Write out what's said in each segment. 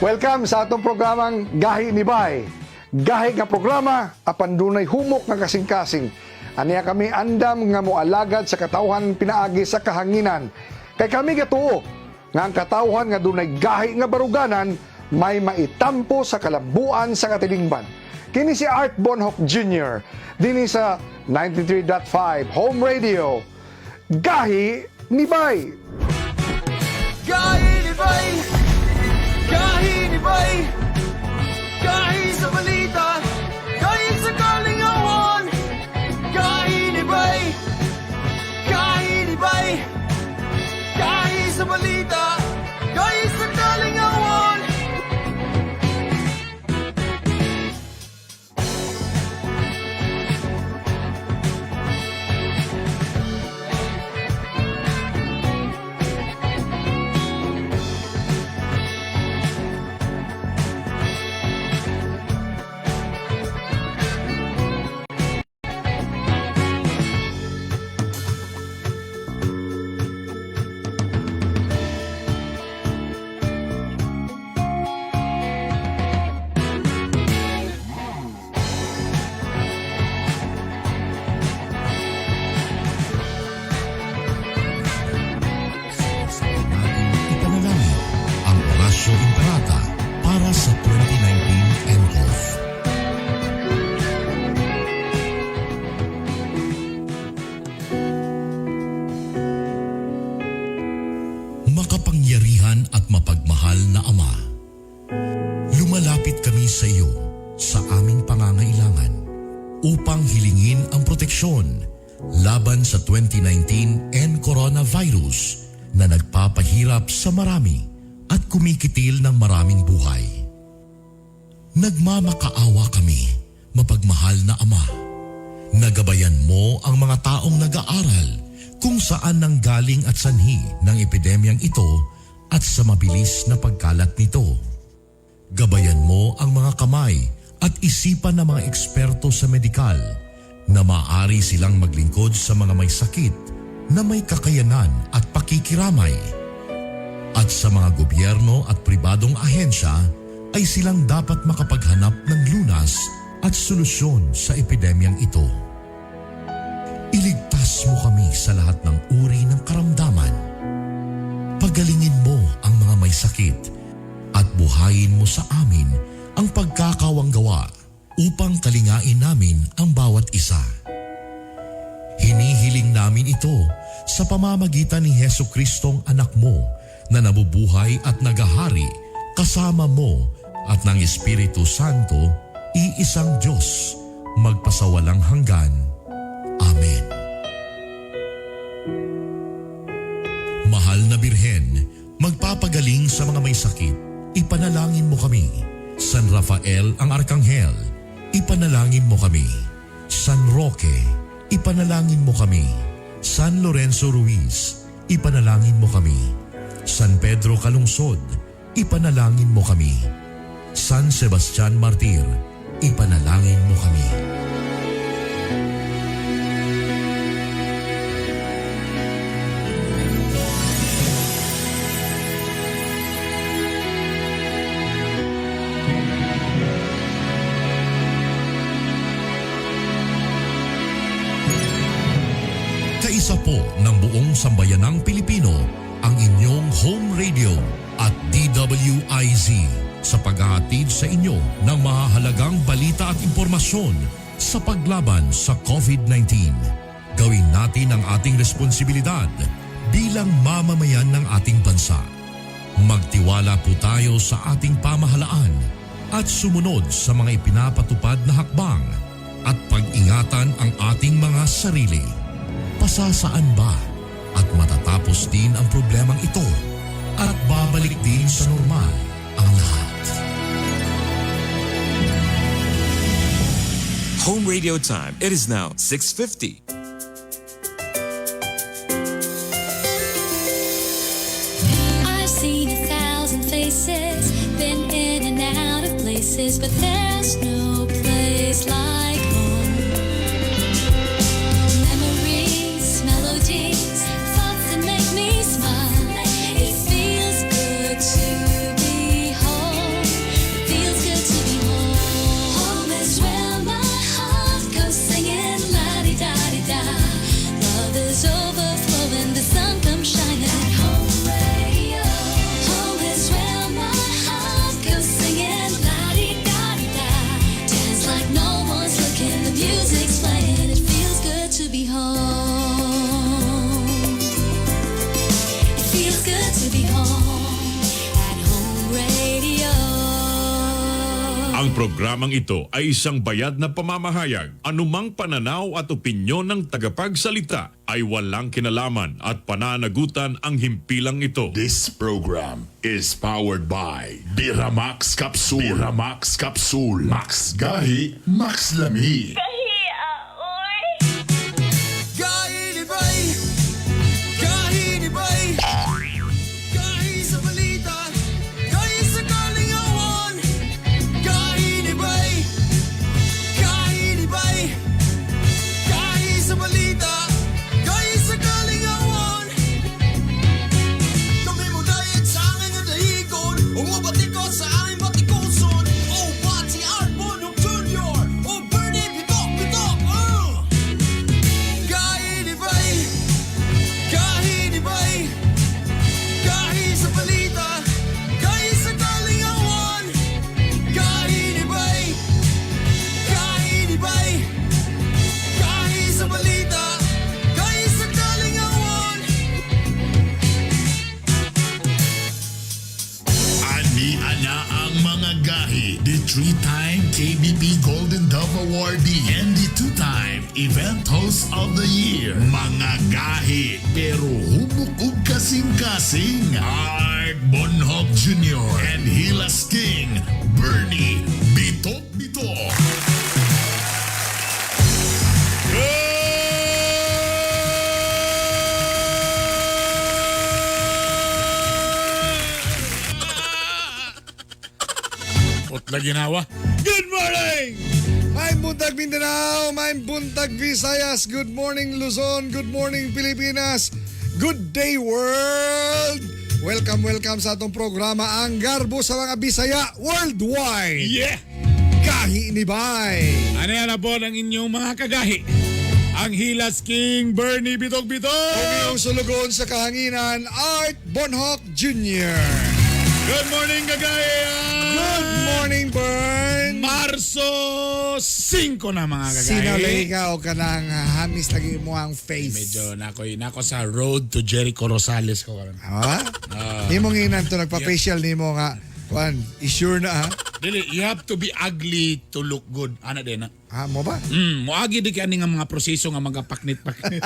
Welcome sa atong programang Gahi ni Bay. Gahi nga programa apan dunay humok nga kasing-kasing. Aniya kami andam nga moalagad sa katawhan pinaagi sa kahanginan. Kay kami gatuo nga ang katawhan nga dunay gahi nga baruganan may maitampo sa kalambuan sa katilingban. Kini si Art Bonhoc Jr. Dinhi sa 93.5 Home Radio. Gahi ni Bay. Gahi ni Bay! Gahi ni Bay! Gahi sa balita! Gahi sa kalingawan! Gahi ni Bay! Gahi ni Bay! Gahi sa balita! Gahi sa kalingawan! Sabay natin ipanalangin ang Oratio Imperata para sa 2019 NCOV. Makapangyarihan at mapagmahal na Ama, lumalapit kami sa iyo sa aming pangangailangan upang hilingin ang proteksyon laban sa 2019 N coronavirus na nagpapahirap sa marami at kumikitil ng maraming buhay. Nagmamakaawa kami, mapagmahal na Ama. Na gabayan mo ang mga taong nag-aaral kung saan nanggaling at sanhi ng epidemyang ito at sa mabilis na pagkalat nito. Gabayan mo ang mga kamay at isipan ng mga eksperto sa medikal na maaari silang maglingkod sa mga may sakit na may kakayanan at pakikiramay. At sa mga gobyerno at pribadong ahensya ay silang dapat makapaghanap ng lunas at solusyon sa epidemyang ito. Iligtas mo kami sa lahat ng uri ng karamdaman. Pagalingin mo ang mga may sakit at buhayin mo sa amin ang pagkakawanggawa upang kalingain namin ang bawat isa. Hinihiling namin ito sa pamamagitan ni Hesu Kristong anak mo na nabubuhay at nagahari kasama mo at ng Espiritu Santo, iisang Diyos, magpasawalang hanggan. Amen. Mahal na Birhen, magpapagaling sa mga may sakit, ipanalangin mo kami. San Rafael ang Arkanghel, ipanalangin mo kami. San Roque, ipanalangin mo kami. San Lorenzo Ruiz, ipanalangin mo kami. San Pedro Calungsod, ipanalangin mo kami. San Sebastian Martir, ipanalangin mo kami. Kaisa po ng buong sambayanang Pilipino ang inyong home radio at DWIZ sa paghahatid sa inyo ng mahahalagang balita at impormasyon sa paglaban sa COVID-19. Gawin natin ang ating responsibilidad bilang mamamayan ng ating bansa. Magtiwala po tayo sa ating pamahalaan at sumunod sa mga ipinapatupad na hakbang at pag-ingatan ang ating mga sarili. Pasasaan ba at matatapos din ang problemang ito at babalik din sa normal ang lahat. Home radio time. It is now 6:50. I've seen a thousand faces, been in and out of places, but there's no place like home. Memories, melodies, thoughts that make me smile. It feels good to be home. Ang programang ito ay isang bayad na pamamahayag. Anumang pananaw at opinyon ng tagapagsalita ay walang kinalaman at pananagutan ang himpilang ito. This program is powered by Biramax Capsule. Biramax Capsule. Max Gahi, Max Lami. Gahi ni Bay! Gahi ni Bay! Gahi sa balita! Gahi sa kalingawan! Gahi ni Bay! Gahi ni Bay! Gahi sa balita! Gahi sa kalingawan! Kami mo dayag sa angin nga dahigon. Umubati ko sa aming batikuson. O Bati Art Bonong Jr. O Bernie Bitok Bitok. Gahi ni Bay! Gahi ni Bay! Gahi sa balita! Gahi sa kalingawan! Gahi ni Bay! Gahi ni Bay! Gahi sa balita! Gahi sa kalingawan! Ani ana ang mga gahi. The three-time KBP Golden Dove Awardee and the two-time Event Host of the Year. Mga gahi pero hubok ug kasing-kasing. Art Bonhoc Jr. and Hilas King Bernie Bitok Bitok. Putla ginawa. Good morning! May buntag Mindanao, may buntag Visayas, good morning Luzon, good morning Pilipinas, good day world! Welcome, welcome sa atong programa Ang Garbo sa mga Bisaya Worldwide! Yeah! Gahi ni Bay! Ano yan na po ng inyong mga kagahi? Ang Hilas King Bernie Bitok Ang Bitok! iyong sulugon sa kahanginan, Art Bonhoc Jr. Good morning, kagahi! Good morning, Bern! Marso 5 na, mga kagahi. Sinalay ka o kanang hamis lagi mo ang face. Medyo nako sa road to Jericho Rosales ko karon. Ha? Imong inan to nagpa-facial nimo nga kuan, i-sure na ha. Dili, you have to be ugly to look good. Ana din na. Ha mo ba? Moagi di kay ani nga mga proseso nga mga paknit-paknit.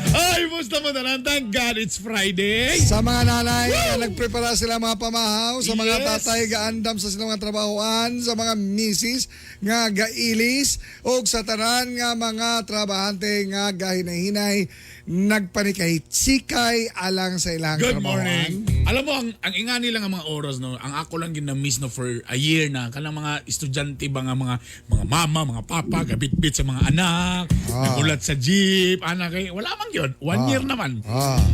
Ay, musta mo tanan? Thank God it's Friday. Sa mga nanay nga nagprepara sila mga pamahaw, sa mga tatay gaandam sa silang mga trabahoan, sa mga misis nga gailis ug sa tanan nga mga trabahante nga gahinay-hinay nagpanikay tsikay alang sa ilang Good trabahoan. morning. Alam mo ang ingani lang ang mga oras no, ang ako lang gina-miss no for a year na kanang mga estudyante ba nga mga mama, mga papa gabitbit sa mga anak, nagulat sa jeep, anak kay wala man gyud. One year naman.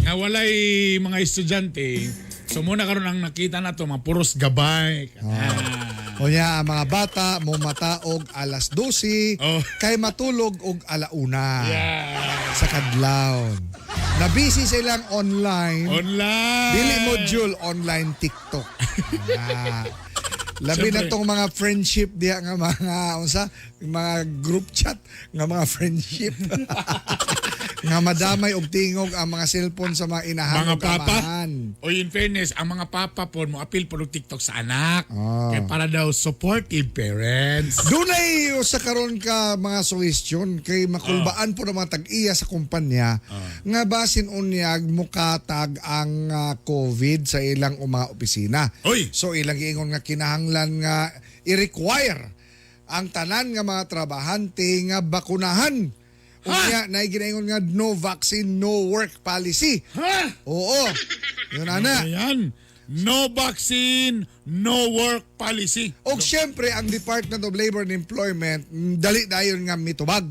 Nga walay mga estudyante. So muna karon ang nakita na to mga puros gabay. Ah. O niya, ang mga bata mo mataog alas 12 kay matulog og alauna sa kadlawon. Na busy silang online. Online. Dili module online TikTok. Ah. Labi na Siyempre. tong mga friendship diha nga mga unsa mga group chat nga mga friendship. Nga madamay og tingog ang mga cellphone sa mga inahan Mga ug papa. amahan. O in fairness, ang mga papa po mo appeal po og TikTok sa anak. Kay para daw supportive parents. Dunay sa karon ka mga suhestyon kay makulbaan po ng mga tag-iya sa kumpanya nga basin unyag mukatag ang COVID sa ilang mga opisina. Oy! So ilang giingon nga kinahanglan nga i-require ang tanan nga mga trabahante nga bakunahan. Unya na ginaingon nga no vaccine no work policy. Ha? Oo. Yun ana. Ayan. No vaccine, no work policy. Og syempre ang Department of Labor and Employment dali dayon nga mitubag.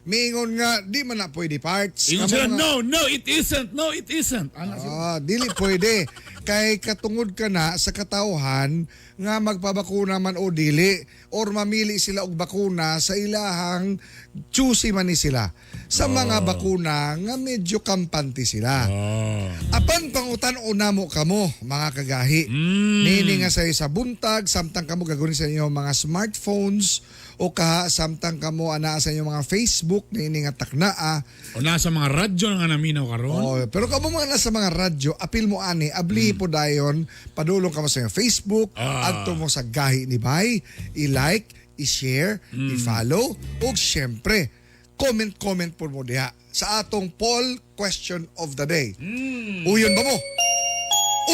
Miingon nga di man na pwede parts. Ingon Kamo sila, nga- no, no, it isn't. No, it isn't. Ano sila? Ah, dili pwede. Kay katungod ka na sa katawhan nga magpabakuna man o dili or mamili sila og bakuna sa ilahang choosy man ni sila sa mga bakuna nga medyo kampante sila. Apan pangutan o namo kamo mga kagahi. Nini nga sa sa buntag samtang kamo gagawin sa inyong mga smartphones O kaha samtang kamo ana sa inyong mga Facebook na ini nga taknaa. O nasa mga radyo nga naminaw karon. Oh, pero kamo mga nasa mga radyo, apil mo ani, abli po dayon, padulong kamo sa inyong Facebook, adto mo sa Gahi ni Bay, i-like, i-share, i-follow, ug syempre, comment-comment po mo diha sa atong poll question of the day. Uyon ba mo?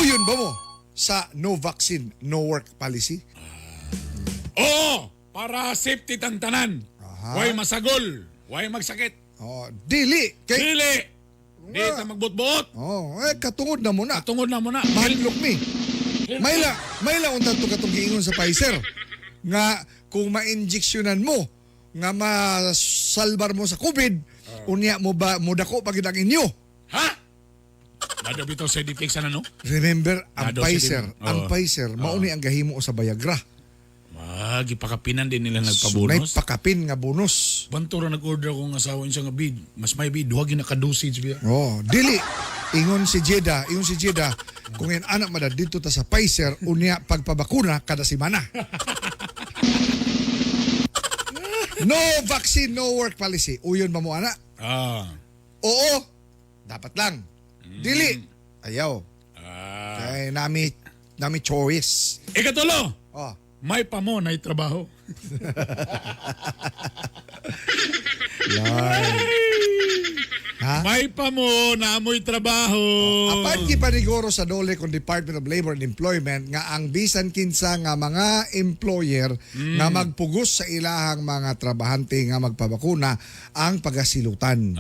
Uyon ba mo sa no vaccine, no work policy? Oo, para safety tang tanan. Way masagol, way magsakit. Oh, dili kay Dili. Di ta magbot-bot. Oh, eh katungod na mo na. Tungod na mo na. Mahadlok mi. Mayla, mayla unta to katong giingon sa Pfizer nga kung ma-injectionan mo nga masalbar mo sa COVID, unya mo ba mo dako pa gid ang inyo. Ha? Nado bitaw side effects ana no? Remember ang Nado sa Pfizer, ang Oo. Pfizer mao ni ang gahimo sa Viagra. Ah, gipakapinan din nila Sunay nagpabonus. pakapin nga bonus. Bantura nag-order akong asawa niya nga bid. Mas may bid, duha gina ka-dosage biya. Oh, dili. Ingon si Jeda, kung yan anak mada dito ta sa Pfizer, unya pagpabakuna kada semana. No vaccine, no work policy. Uyon ba mo ana? Ah. Oo, dapat lang. Dili. Ayaw. Kay nami choice. Ikatulo, Oh. may pamo na trabaho. Ha? May pamo na amoy trabaho. Apan gipaniguro sa dole kung Department of Labor and Employment nga ang bisan kinsa nga mga employer nga magpugos sa ilahang mga trabahante nga magpabakuna ang pagasilutan.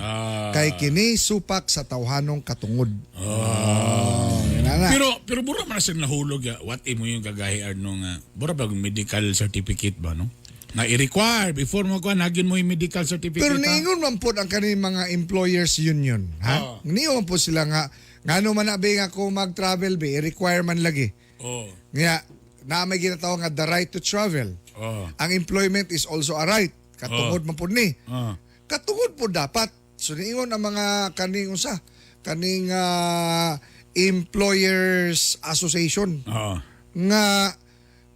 Kay kini supak sa tawhanong katungod. Oh, yun na na. Pero pero bura man na sila nahulog ya. What imo yung kagahi no nga. Bura ba yung medical certificate ba no? Nga i-require before mo kuan hagin mo yung medical certificate. Pero ha? niingon man po ang kaning mga employers union, ha? Niingon man po sila nga ngano man na be nga kung mag-travel be, i-require man lagi. Oh. Nga na may ginatawag nga the right to travel. Oh. Ang employment is also a right. Katungod man po ni. Ah. Katungod po dapat. So niingon ang mga kaning unsa, kaning Employers Association nga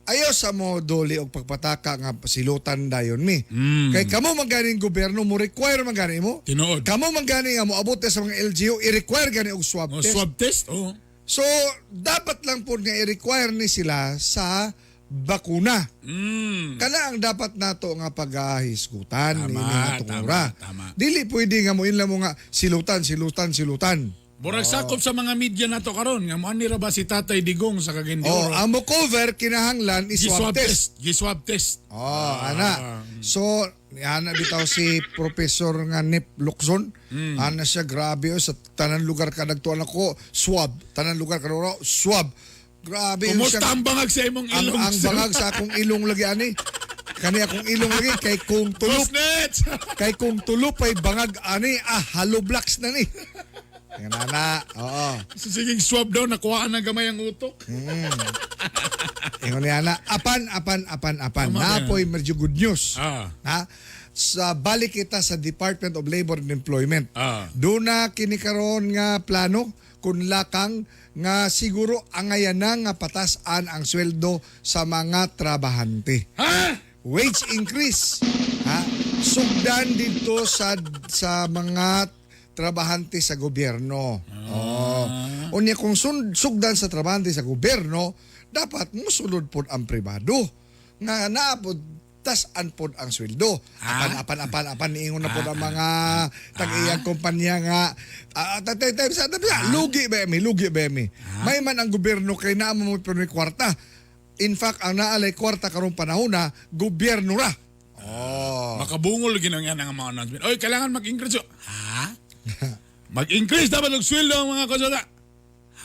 ayaw sa mo doli og pagpataka nga silutan dayon mi. Kay kamo man ganing gobyerno mo require man gani mo. Tinuod. Kamo man gani nga moabot sa mga LGU i-require gani og swab Oh, test. swab test. Oh. So dapat lang po nga i-require ni sila sa bakuna. Kana ang dapat nato nga paghahisgutan Tama, ni nga tungura. tama, tama. Dili pwede nga mo inla mo nga silutan, silutan, silutan. Burag sakop sa mga media nato karon nga mo ani ra ba si Tatay Digong sa Cagayan de Oh, Oro. ang mo cover kinahanglan is swab Gi-swab test. test. Gi-swab test. Oh, ana. So, ana bitaw si Professor nga Nip Locson. Ana siya grabe oh, sa tanan lugar ka nagtuan ako, swab. Tanan lugar ka nagtuan ako, swab. Grabe yun Kumusta siya. ang bangag sa imong Ang, ilong? ang bangag sa akong ilong lagi ani. Kani akong ilong lagi kay kung tulop Busnet! kay kung tulop ay bangag ani ah hollow blocks na ni. Yan ana. Oo. Sa siging swab daw, nakuhaan ng gamay ang utok. Ingon ni ana, apan apan apan apan. Tama ba yan? Napoy medyo good news. Ah. Ha? Sa balik kita sa Department of Labor and Employment. Doon na kini karon nga plano kun lakang nga siguro angayan na nga patasan ang sweldo sa mga trabahante. Ha? Wage increase. Ha? Sugdan dito sa sa mga trabahante sa gobyerno. Oh. Unya kung sugdan sa trabahante sa gobyerno, dapat musulod pod ang pribado nga naa pod tas-an pod ang sweldo. Apan apan apan apan niingon na pod ang mga tag-iyang kumpanya nga tatay tay sa tabi lugi ba mi, lugi ba mi. May man ang gobyerno kay naa mo pero may kwarta. In fact, ang naalay kwarta karong panahon na gobyerno ra. Oh. Makabungol ginang yan ang mga announcement. Oy, kailangan mag-increase. Ha? Mag-increase dapat og sweldo ang mga konsulta.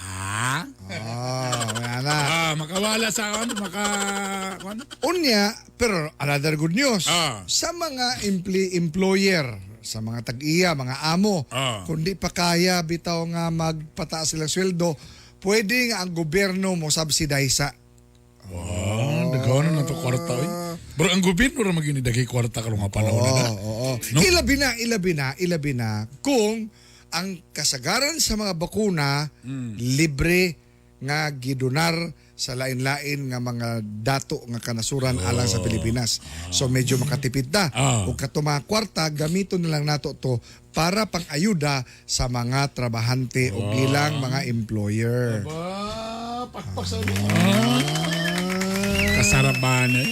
Ha? Oh, wala na. Ah, makawala sa ano, maka ano? Unya, pero another good news. Ah. Sa mga employer, sa mga tag-iya, mga amo, kung di pa kaya bitaw nga magpataas silang sweldo, pwede nga ang gobyerno mo subsidize sa. Wow, nagkaroon na to kwarta oy. Bro, ang gobyerno ra magyud ni daghay kwarta karong nga panahon na. Oo, oo. No? Ilabi na kung ang kasagaran sa mga bakuna libre nga gidonar sa lain-lain nga mga dato nga kanasuran alang sa Pilipinas. So medyo makatipid ta. Ug kato mga kwarta gamiton na lang nato to para pang-ayuda sa mga trabahante o bilang mga employer. Ba, pakpak sa Kasarapan eh.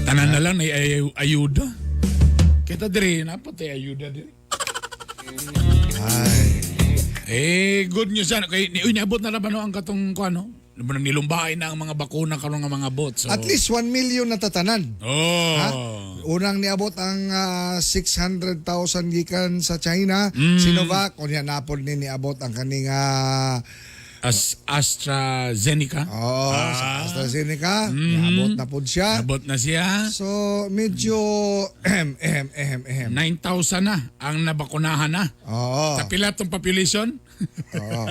Tanan na lang ay ayuda. Kita diri napatay ayuda diri. Ay. Eh, good news yan. Kay, ni, uy, niabot na ba no ang katong kuan no? Nilumbain na ang mga bakuna karon nga mga bot. So, At least 1 million na tatanan. Oh. Ha? Unang niabot ang 600,000 gikan sa China, Sinovac, unya napod ni niabot ang kaning AstraZeneca. oh, sa AstraZeneca, niabot na pod siya. Abot na siya. So medyo ehem ehem ehem ehem. 9,000 na ang nabakunahan na. Oo. Sa pila tong population? Oo.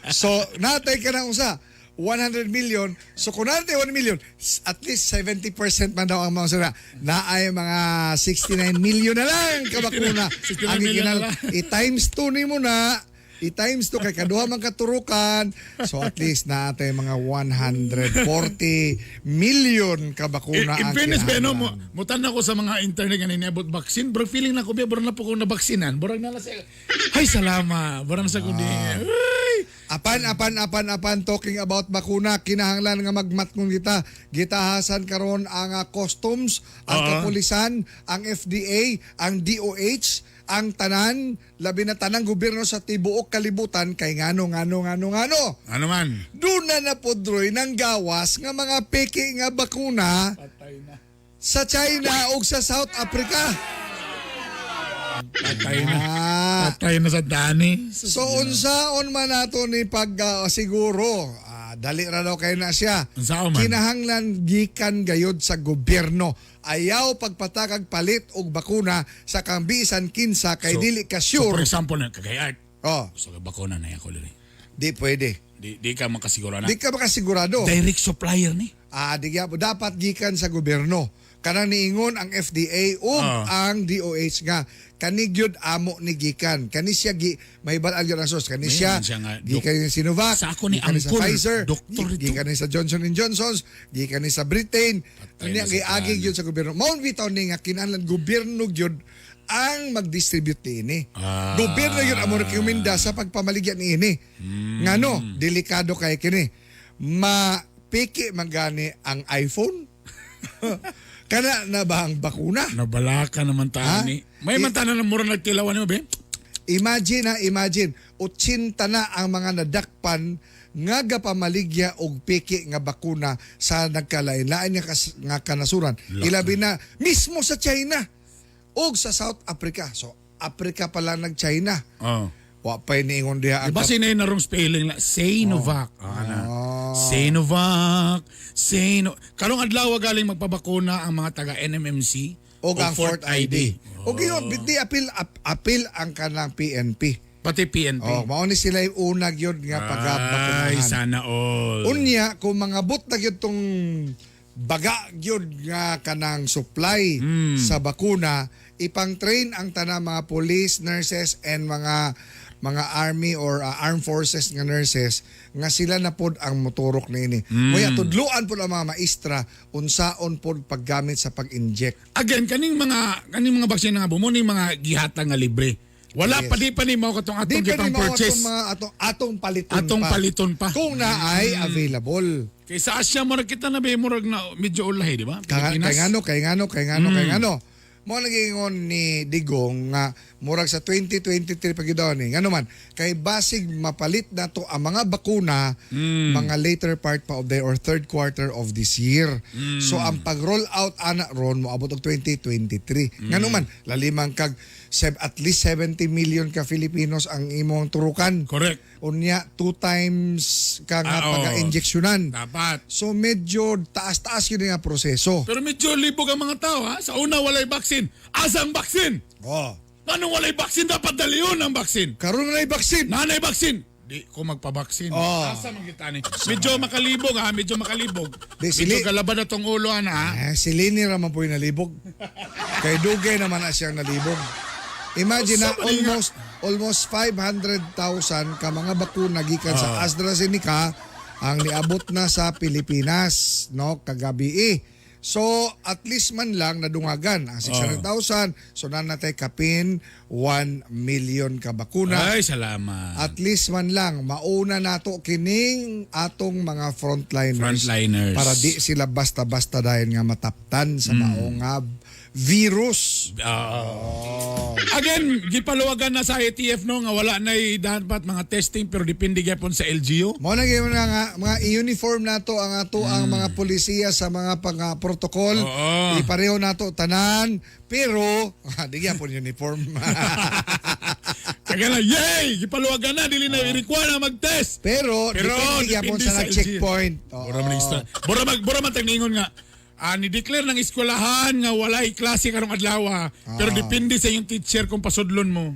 So natay ka na usa 100 million. So kung natay 1 million, at least 70% man daw ang mga sura. Naay mga 69 million na lang kabakuna. 69 Ang million na ikinal- lang. I-times 2 ni mo na. I-times 2 kay kaduha man katurukan. So at least naatay mga 140 million kabakuna In ang fairness, ba, no, kinahanglan. mutan ako sa mga internet nga niabot vaccine, bro, feeling na ko, biya, burang na po kong nabaksinan. Burang na lang siya. Ay, salamat. Burang na sa kundi. Ay! Apan, apan, apan, apan, talking about bakuna, kinahanglan nga magmatkong kita. Gitahasan karon ang customs, ang kapulisan, ang FDA, ang DOH, ang tanan, labi na tanang gobyerno sa tibuok kalibutan kay ngano, ngano, ngano, ngano. Ano man? Doon na napudroy ng gawas nga mga peke nga bakuna Patay na. sa China o sa South Africa. Patay na. Ah. Patay na sa Dani. So unsaon man nato ni pag siguro dali ra daw kay na siya. Unsaon man? Kinahanglan gikan gayod sa gobyerno. Ayaw pagpatakag palit og bakuna sa kambisan kinsa kay So- dili ka So, for sure. example, na, kay Art, Oh, gusto ka bakuna na ako diri. di pwede. Di ka makasiguro na. Di ka makasigurado. Direct supplier ni. Di gyapon. Dapat gikan sa gobyerno. Kanang niingon ang FDA ug ang DOH nga kani gyud amo ni gikan. Kani siya gi mahibal-an gyud ang source. Kani May siya man siya nga, gikan ni Sinovac, Sa ako ni gikan ni sa Angkol, Pfizer, doktor ito. gikan ni sa Johnson and Johnson's, gikan ni sa Britain. Patay Kani na ang sa giagi tanan. gyud sa gobyerno. Mao bitaw ni nga kinahanglan gobyerno gyud ang mag-distribute niini. Gobyerno gyud ang mo rekomenda sa pagpamaligya niini. Ngano, delikado kay kini. Mapiki man gani ang iPhone. Kana na ba ang bakuna? Nabalaka naman Ha? tani. May man tanan na mura nagtilawan nimo, be. Imagine ha, imagine, 80 na ang mga nadakpan nga gapamaligya og piki nga bakuna sa nagkalain-lain nga, nga kanasuran. Ilabi na mismo sa China og sa South Africa. So Africa pa lang nag-China. Oh. Wa pa'y niingon diha ang Diba sino yung narong spelling na? Sinovac. Ah, na. Sinovac. Sino. Karong adlaw galing magpabakuna ang mga taga NMMC og ang Fourth ID. Og yun, di apil apil ang kanang PNP. Pati PNP. Oh, mao ni sila yung una gyud nga Ay, pagabakunahan. sana all. Unya kung mga but na gyud tong baga gyud nga kanang supply sa bakuna, ipang-train ang tanang mga police, nurses and mga mga army or armed forces nga nurses nga sila na pod ang motorok niini. Kaya tudluan pod ang mga maestra unsaon pod paggamit sa pag-inject. Again, kaning mga vaccine nga mo ni mga gihatag nga libre. Wala Yes. pa di pa ni mao katong Di atong pa ni gipang mao purchase. atong mga atong, atong paliton Atong pa. paliton pa. Kung naay available. Kay sa Asia murag kita na be murag na medyo ulahi, di ba? Kay Pilipinas. ngano, kay ngano, kay ngano, kay ngano. Mo nagingon ni Digong nga murag sa 2023 pag daw ni. Ngano man, kay basig mapalit na to ang mga bakuna mga later part pa of the or third quarter of this year. So ang pag-roll out ana ron moabot og 2023. Ngano man, lalimang kag at least 70 million ka Filipinos ang imong turukan. Correct. Unya two times ka nga Ah, oo. pag-injeksyonan. Dapat. So medyo taas-taas yun nga proseso. Pero medyo libog ang mga tao ha. Sa una walay vaccine. Asa ang vaccine? Oh. Anong walay vaccine? Dapat daliyon ang vaccine. Karon na vaccine. Nanay vaccine. Di ko magpabaksin. Oh. Asa man kita ni? Medyo makalibog ha, medyo makalibog. Di, Medyo galaban na tong ulo ana ha. Eh, si Lini raman po yung nalibog. Kay dugay naman na siyang nalibog. Imagine na Sa mali nga. almost 500,000 ka mga bakuna gikan sa AstraZeneca Ang niabot na sa Pilipinas, no, kagabi eh. So, at least man lang nadungagan ang 600,000. So, naa natay kapin 1 million ka bakuna. Ay, salamat. At least man lang mauna nato kining atong mga frontliners, Frontliners. para di sila basta-basta dahil nga mataptan sa mao nga virus. Again, gipaluwagan na sa IATF, no, nga wala na dapat mga testing pero depende gyapon sa LGU. Mao na gyud nga mga i-uniform nato ang ato ang mga polisiya sa mga pang protocol. Ipareho nato tanan, pero di gyapon uniform. Kaya na, yay! Gipaluwagan na, dili na i-require na mag-test. Pero, Pero depende gyapon depende sa sa LGU. checkpoint. Oo. Bura man bura man tagningon nga ni-declare ng eskwelahan nga walay klase karong adlaw. Pero depende sa iyong teacher kung pasudlon mo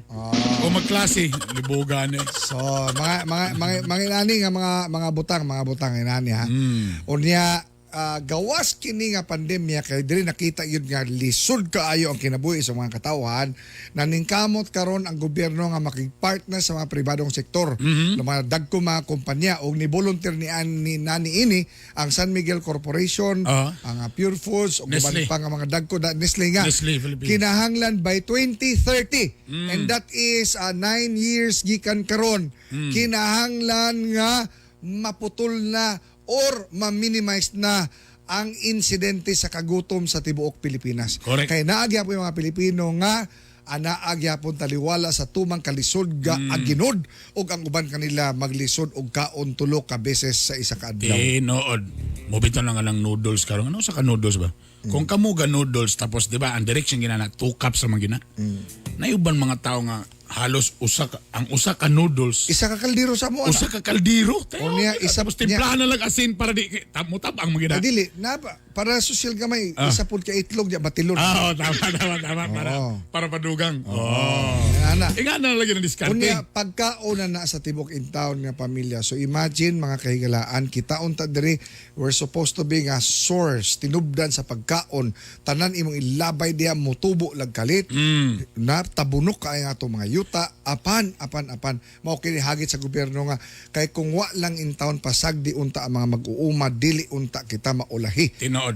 o magklase. Libugan eh. So, mga inani nga mga butang inani ha. Unya gawas kini nga pandemya kay diri nakita yun nga lisod kaayo ang kinabuhi sa mga katawhan, naningkamot karon ang gobyerno nga makigpartner sa mga pribadong sektor, mm mga dagko mga kumpanya, og ni volunteer ni ani nani ini ang San Miguel Corporation, ang Pure Foods ug uban Nestle. pa nga mga dagko da, Nestle nga. Nestle Philippines. Kinahanglan by 2030, and that is 9 years gikan karon, kinahanglan nga maputol na or ma-minimize na ang insidente sa kagutom sa tibuok Pilipinas. Kay naa gyapon yung mga Pilipino nga anaa gyapon taliwala sa tumang kalisod ga aginod ug ang uban kanila maglisod og kaon tulo ka beses sa isa ka adlaw. Tinuod. Mobito na nga lang noodles karon. Ano sa ka noodles ba? Kung kamo ga noodles tapos, di ba, ang direction gina na 2 cups sa mga gina. Nayuban mga tao nga halos usa ka, ang usa ka noodles Isa ka kaldero sa mo ana. Usa ka kaldero. O niya, isa tapos timplahan na lang asin para di mutab ang mga gina. Ay, dili na para social gamay, isa pud ka itlog ya batilon. Ah, oh, tama tama tama para para padugang. Oh. Ana. Inga na lagi ng diskarte. Unya, pagkaon na na sa tibok in town nga pamilya. So imagine, mga kahigalaan, kita unta diri, we're supposed to be nga source, tinubdan sa pagkaon. Tanan imong ilabay diha motubo lag kalit. Na tabunok kay nga atong mga yuta apan apan apan mao kini hagit sa gobyerno nga kay kung wa lang in town pasagdi unta ang mga mag-uuma, dili unta kita maulahi Tinuod.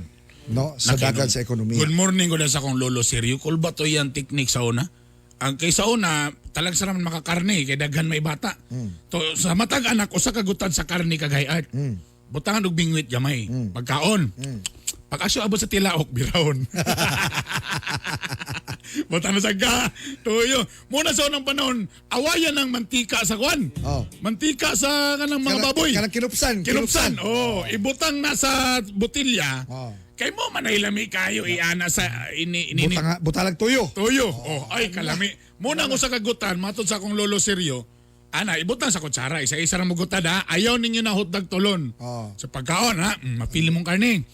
no sa dagan sa ekonomiya. Good morning ko na sa akong lolo Sergio. Kulba to yan technique sa una. Ang kay sa una, talag sa naman makakarne kay daghan may bata. To sa matag anak usa ka gutan sa karne kagay art. Butangan og bingwit gamay. Pagkaon. Pag asyo abot sa tilaok birahon. Butan na sa ga, tuyo. Muna sa unang panahon, awayan ng mantika sa kwan. Oh. Mantika sa kanang mga baboy. Kanang kinupsan. Kinupsan. Oh, ibutang na sa botilya. Oh. Kay mo manay lami kayo iana sa ini ini Butang, butalag tuyo. tuyo. Oh, ay kalami. Muna ang usa ka gutan matod sa akong lolo Seryo. Ana, ibutang sa kutsara, isa-isa ra mo gutad ha. Ayaw ninyo na hotdog tulon. Oh. Sa pagkaon ha, mapili mong karne.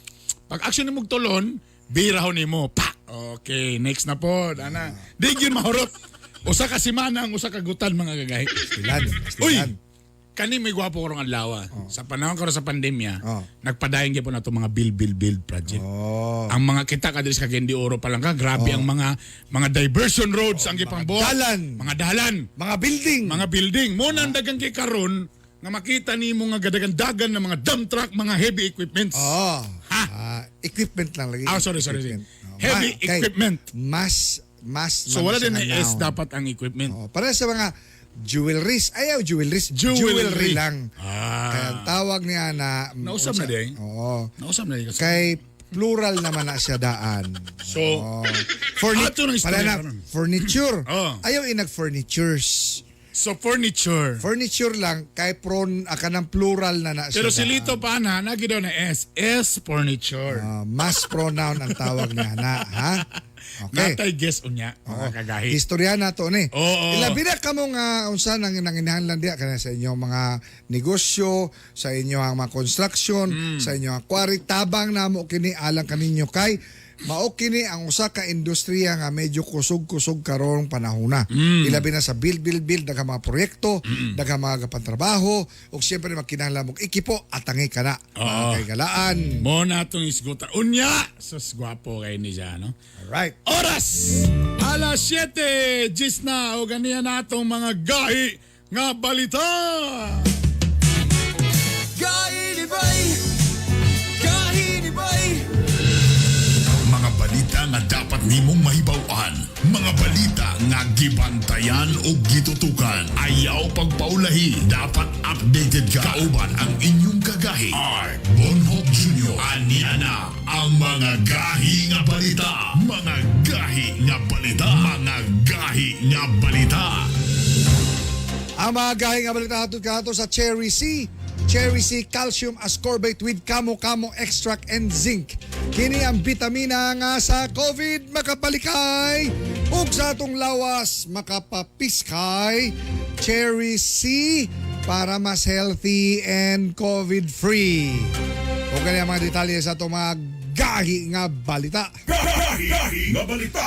Pag action nimo og tulon, birahon nimo. Pa. Okay, next na po. Ana, di gyud mahurot. Usa ka semana ang usa ka gutan, mga gagay. Stilan. Uy! Stilan. Kani may gwapo karong adlaw. Sa panahon karon sa pandemya, nagpadayon gyapon nato mga build build build project. Ang mga kita ka diri sa Cagayan de Oro pa lang ka, grabe ang mga diversion roads ang gipangbuhat. Dalan. Mga dalan, Mga building. mga building. Mo nang dagang kay karon nga makita nimo nga gadagan-dagan ng mga dump truck, mga heavy equipments. Oh. Ha? Ah, equipment lang lagi. Ah, sorry, sorry, sorry. Equipment. Oh, Heavy kay equipment. Mas, mas. So wala man din siya na S noun. dapat ang equipment. Oh, para sa mga jewelries. Ayaw jewelries. Jewelry. Jewelry lang. Ah. Kaya ang tawag niya na... Nausap na di, eh? Oo. Nausap na di kasi. Kay plural naman na siya daan. So, Oh. Ato ng istorya Pala na, karon. furniture. Oh. Ayaw inag furnitures. So furniture. Furniture lang kay pron kanang plural na na siya. Pero si daan. Lito pa na, nagi daw na S. S furniture. Ah, mass pronoun ang tawag niya na, ha? Okay. Natay guess unya, mga kagahi. Istorya na to ni. Oo. Ilabi na kamo nga unsa nang nanginahanglan diha kana sa inyong mga negosyo, sa inyong mga construction, sa inyong quarry, tabang namo kini alang kaninyo kay mao kini ang usa ka industriya nga medyo kusog-kusog karong panahona. Ilabi na sa build build build, daghang mga proyekto, daghang mga kapantrabaho ug siyempre magkinahanglan mong ekipo, atangi kana. Mga kahigalaan. Mo na itong isgutan. Unya! Sus, gwapo kay ni siya, no? Alright. Oras! Alas 7, gis na o ganiya na atong mga gahi nga balita! Gahi. nga dapat nimong mahibaw-an. Mga balita nga gibantayan o gitutukan. Ayaw pagpaulahi. Dapat updated ka. Kauban ang inyong kagahi. Art Bonhoc Jr. Ania na ang mga gahi nga balita. Mga gahi nga balita. Mga gahi nga balita. Ang mga gahi nga balita hatod kahato sa Cherry C. Cherry C Calcium Ascorbate with Kamo-Kamo Extract and Zinc. Kini ang bitamina nga sa COVID makapalikay ug sa atong lawas makapapiskay. Cherry C para mas healthy and COVID-free. Ug kani ang mga detalye sa atong mga gahi nga balita.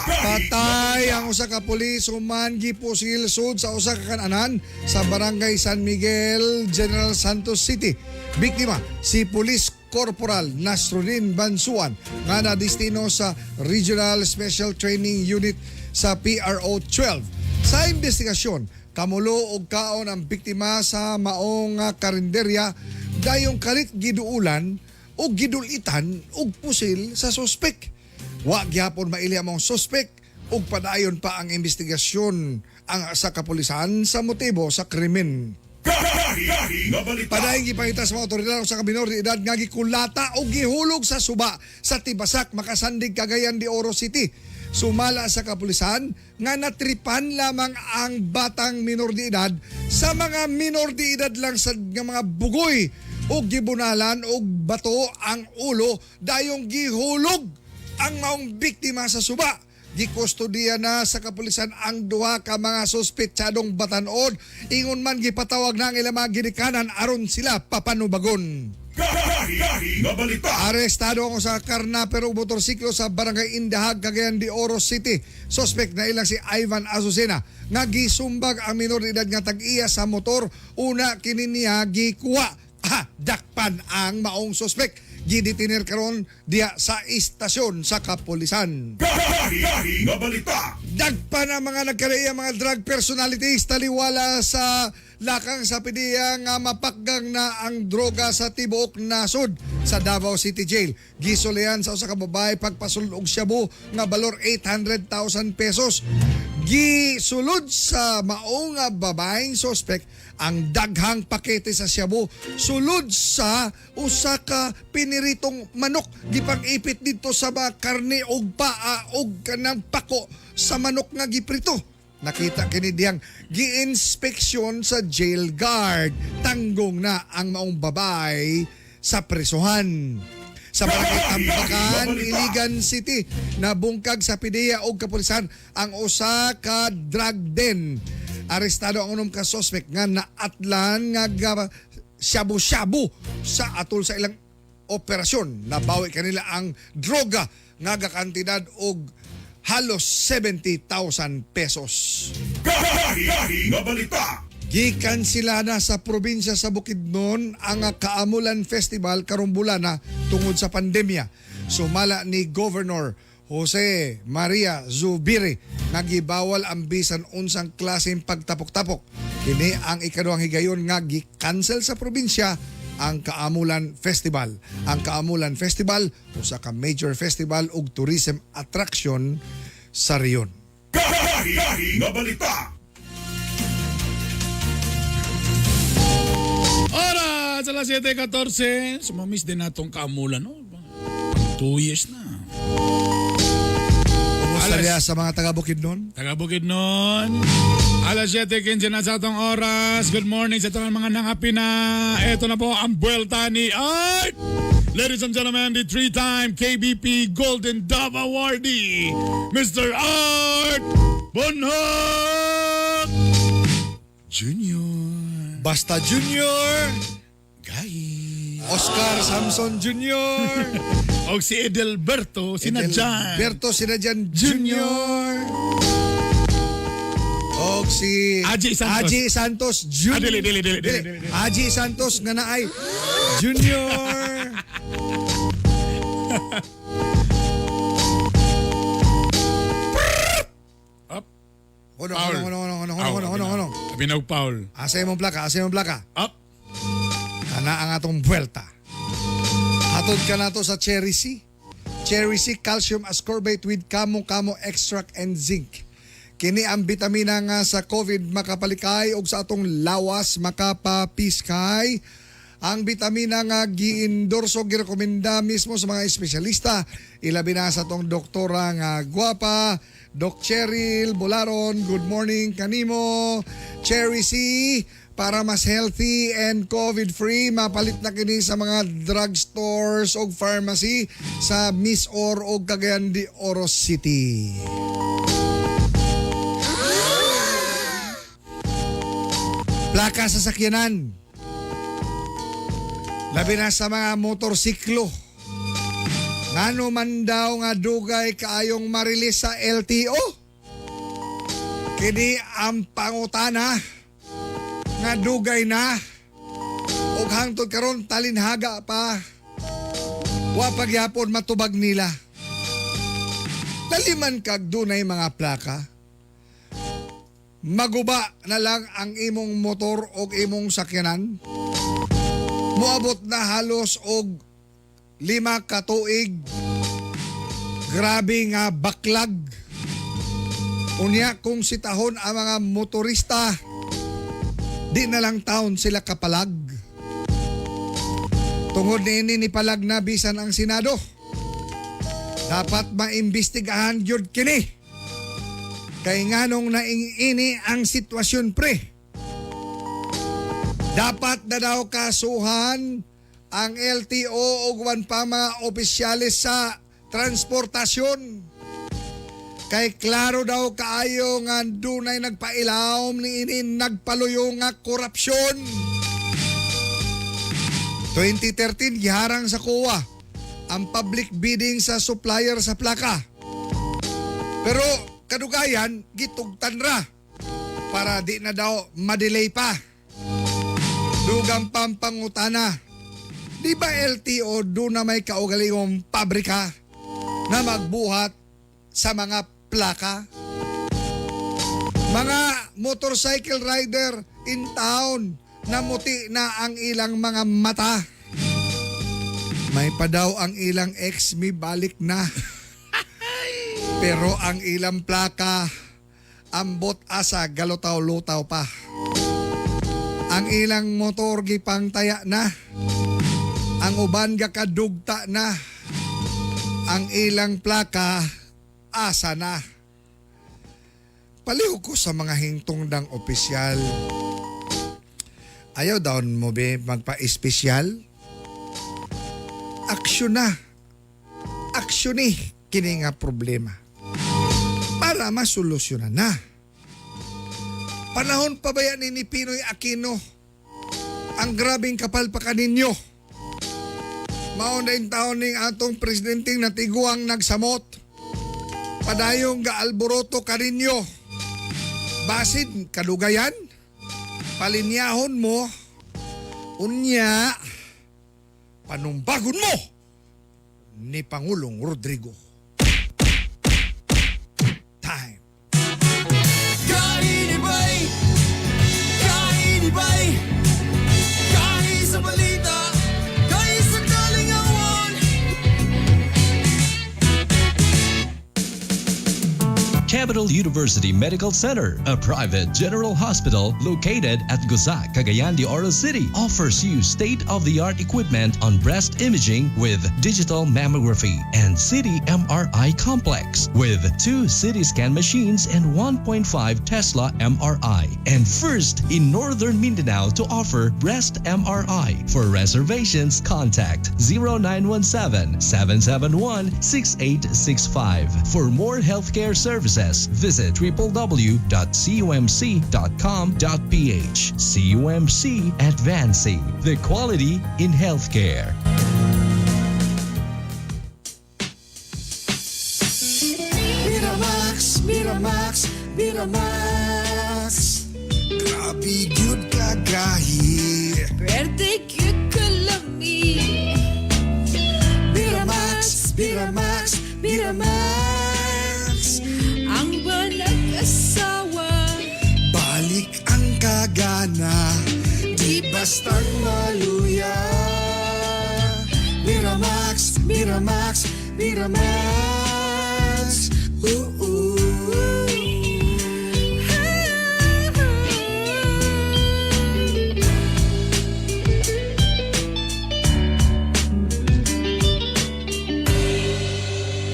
Patay ang usa ka pulis human gipusil sud sa usa ka kananan sa Barangay San Miguel, General Santos City. Biktima si Police Corporal Nasrudin Bansuan nga nadestino sa Regional Special Training Unit sa PRO 12. Sa investigasyon, kamulo og kaon ang biktima sa maong nga karinderya dayong kalit giduulan o gidulitan og pusil sa suspek. Wa gyapon maili ang mga suspek ug padayon pa ang investigasyon ang sa kapulisan sa motibo sa krimen. Padayon gipangita sa mga otoridad sa minor de edad nga gikulata o gihulog sa suba sa Tibasak, Makasandig, Cagayan de Oro City. Sumala sa kapulisan nga natripan lamang ang batang minor de edad sa mga minor de edad lang sa nga mga bugoy ug gibunalan og bato ang ulo dayong gihulog ang maong biktima sa suba. Gikustodiya na sa kapulisan ang duha ka mga suspetsadong batan-on. Ingon man gipatawag na ang ilang mga ginikanan aron sila papanubagon. Arestado ang usa ka karnaper og motorsiklo sa Barangay Indahag, Cagayan de Oro City. Suspect na ilang si Ivan Azucena nga gisumbag ang minor de edad nga tag-iya sa motor. Una kini niya gikuha. Ha, dakpan ang maong suspect. Gidetiner karon diha sa istasyon sa kapulisan. Dagpan ang mga nagkareya mga drug personalities taliwala sa lakang sa PDEA nga mapakgang na ang droga sa tibuok nasod sa Davao City Jail. Gisulian sa usa ka babae pagpasulod og shabu nga balor 800,000 pesos. Gisulod sa maong nga babaeng suspect ang daghang pakete sa shabu sulod sa usa ka piniritong manok, gipang-ipit didto sa mga karne og paa og kanang pako sa manok nga giprito. Nakita kini diyang giinspeksyon sa jail guard. Tanggong na ang maong babae sa presohan. Sa Barangay Tambakan, Iligan City, nabungkag sa PDEA og kapulisan ang usa ka drug den. Arestado ang unom ka suspect nga naatlan nga shabu-shabu sa atol sa ilang operasyon. Nabawi kanila ang droga nga gakantidad og halos 70,000 pesos. Gikan sila na sa probinsya sa Bukidnon ang Kaamulan Festival karong bulana tungod sa pandemya. Sumala ni Governor Jose Maria Zubiri nga gibawal ang bisan unsang klaseng pagtapok-tapok. Kini ang ikaduhang higayon nga gi-cancel sa probinsya ang Kaamulan Festival. Ang Kaamulan Festival usa ka major festival ug tourism attraction sa rehiyon. Oras, alas 7:14. Sumamiss din natong kaamulan, no? 2 years na. Kumusta diha sa mga taga Bukidnon? Taga Bukidnon. Alas 7:15 na sa atong oras. Good morning sa tanang mga nangapi na. Ito na po ang buwelta ni Art. Ladies and gentlemen, the three-time KBP Golden Dove Awardee, Mr. Art Bonhoc Jr. Basta Junior, Guys. Oscar Samson Jr., O si Edelberto Sinadjan. Berto Sinadjan Jr. Og si Aji Santos. Aji Santos Jr. Ah, dili, dili, dili, dili, dili, dili. Aji Santos nga naay Junior. Up. Hono, Foul. hono, hono, hono, hono, hono, hono, hono. Binaw Paul. Asa imong plaka, asa imong plaka. Up. Kana ang atong buwelta. Hatod ka nato sa Cherry C. Cherry C Calcium Ascorbate with Kamo-Kamo Extract and Zinc. Kini ang bitamina nga sa COVID makapalikay og sa atong lawas makapapiskay. Ang bitamina nga giendorso, girekomenda mismo sa mga espesyalista, ilabi na sa atong doktora nga gwapa, Doc Cheryl Bolaron. Good morning kanimo. Cherry C, para mas healthy and COVID-free, mapalit na kini sa mga drugstores o pharmacy sa Misor o Cagayan de Oro City. Plaka sa sakyanan. Labi na sa mga motorsiklo. Ngano man daw nga dugay kaayong marilis sa LTO? Kini ang pangutana nga dugay na ug hangtod karon talinhaga pa. Wa pagyapon matubag nila. Dali man kag dunay mga plaka. Maguba na lang ang imong motor o imong sakyanan. Moabot na halos og 5 ka tuig. Grabe nga backlog. Unya kung sitahon ang mga motorista, di na lang taon sila kapalag. Tungod niini nipalag na bisan ang Senado. Dapat maimbestigahan gyud kini. Kay nganong naing-ini ang sitwasyon, pre. Dapat na daw kasuhan ang LTO ug uban pa mga opisyales sa transportasyon. Kay klaro daw kaayo nga dunay nagpailawom ni ini nagpaluyo nga korupsyon. 2013, giharang sa COA ang public bidding sa supplier sa plaka. Pero kadugayan gitugtan ra para di na daw madelay pa. Dugang pampangutana. Di ba LTO doon na may kaugalingong pabrika na magbuhat sa mga plaka? Mga motorcycle rider in town, namuti na ang ilang mga mata. May pa daw ang ilang ex mi balik na. Pero ang ilang plaka ambot asa galutaw-lutaw pa. Ang ilang motor gipangtaya na. Ang uban gakadugta na. Ang ilang plaka asa na. Palihog ko sa mga hingtungdang opisyal. Ayaw daw mo be magpa-espesyal? Aksyon na. Aksyon ni kini nga problema. Para masolusyonan na. Panahon pa ba yan ni Pinoy Aquino? Ang grabing kapal pa kaninyo. Mao na yung taon ning atong presidenteng natiguang nagsamot. Padayong gaalboroto kaninyo. Basin kadugayan, palinyahon mo, unya, panumbagon mo ni Pangulong Rodrigo. Time. Gahi ni Bay, gahi ni Bay, gahi sa balita, gahi sa kalingawan. Capital University Medical Center, a private general hospital located at Gusa, Cagayan de Oro City, offers you state-of-the-art equipment on breast imaging with digital mammography and CT MRI complex with two CT scan machines and 1.5 Tesla MRI. And first in Northern Mindanao to offer breast MRI. For reservations, contact 0917 771 6865. For more healthcare services, visit www.cumc.com.ph. CUMC, advancing the quality in healthcare. Miramax, Miramax, Miramax. Grabe gyud kagahi. Pwerte gyud kalami. Miramax, Miramax, Miramax. Ang nag-asawa. Balik ang kagana, di bastang maluya. Miramax, Miramax, Miramax. Ooh, ooh.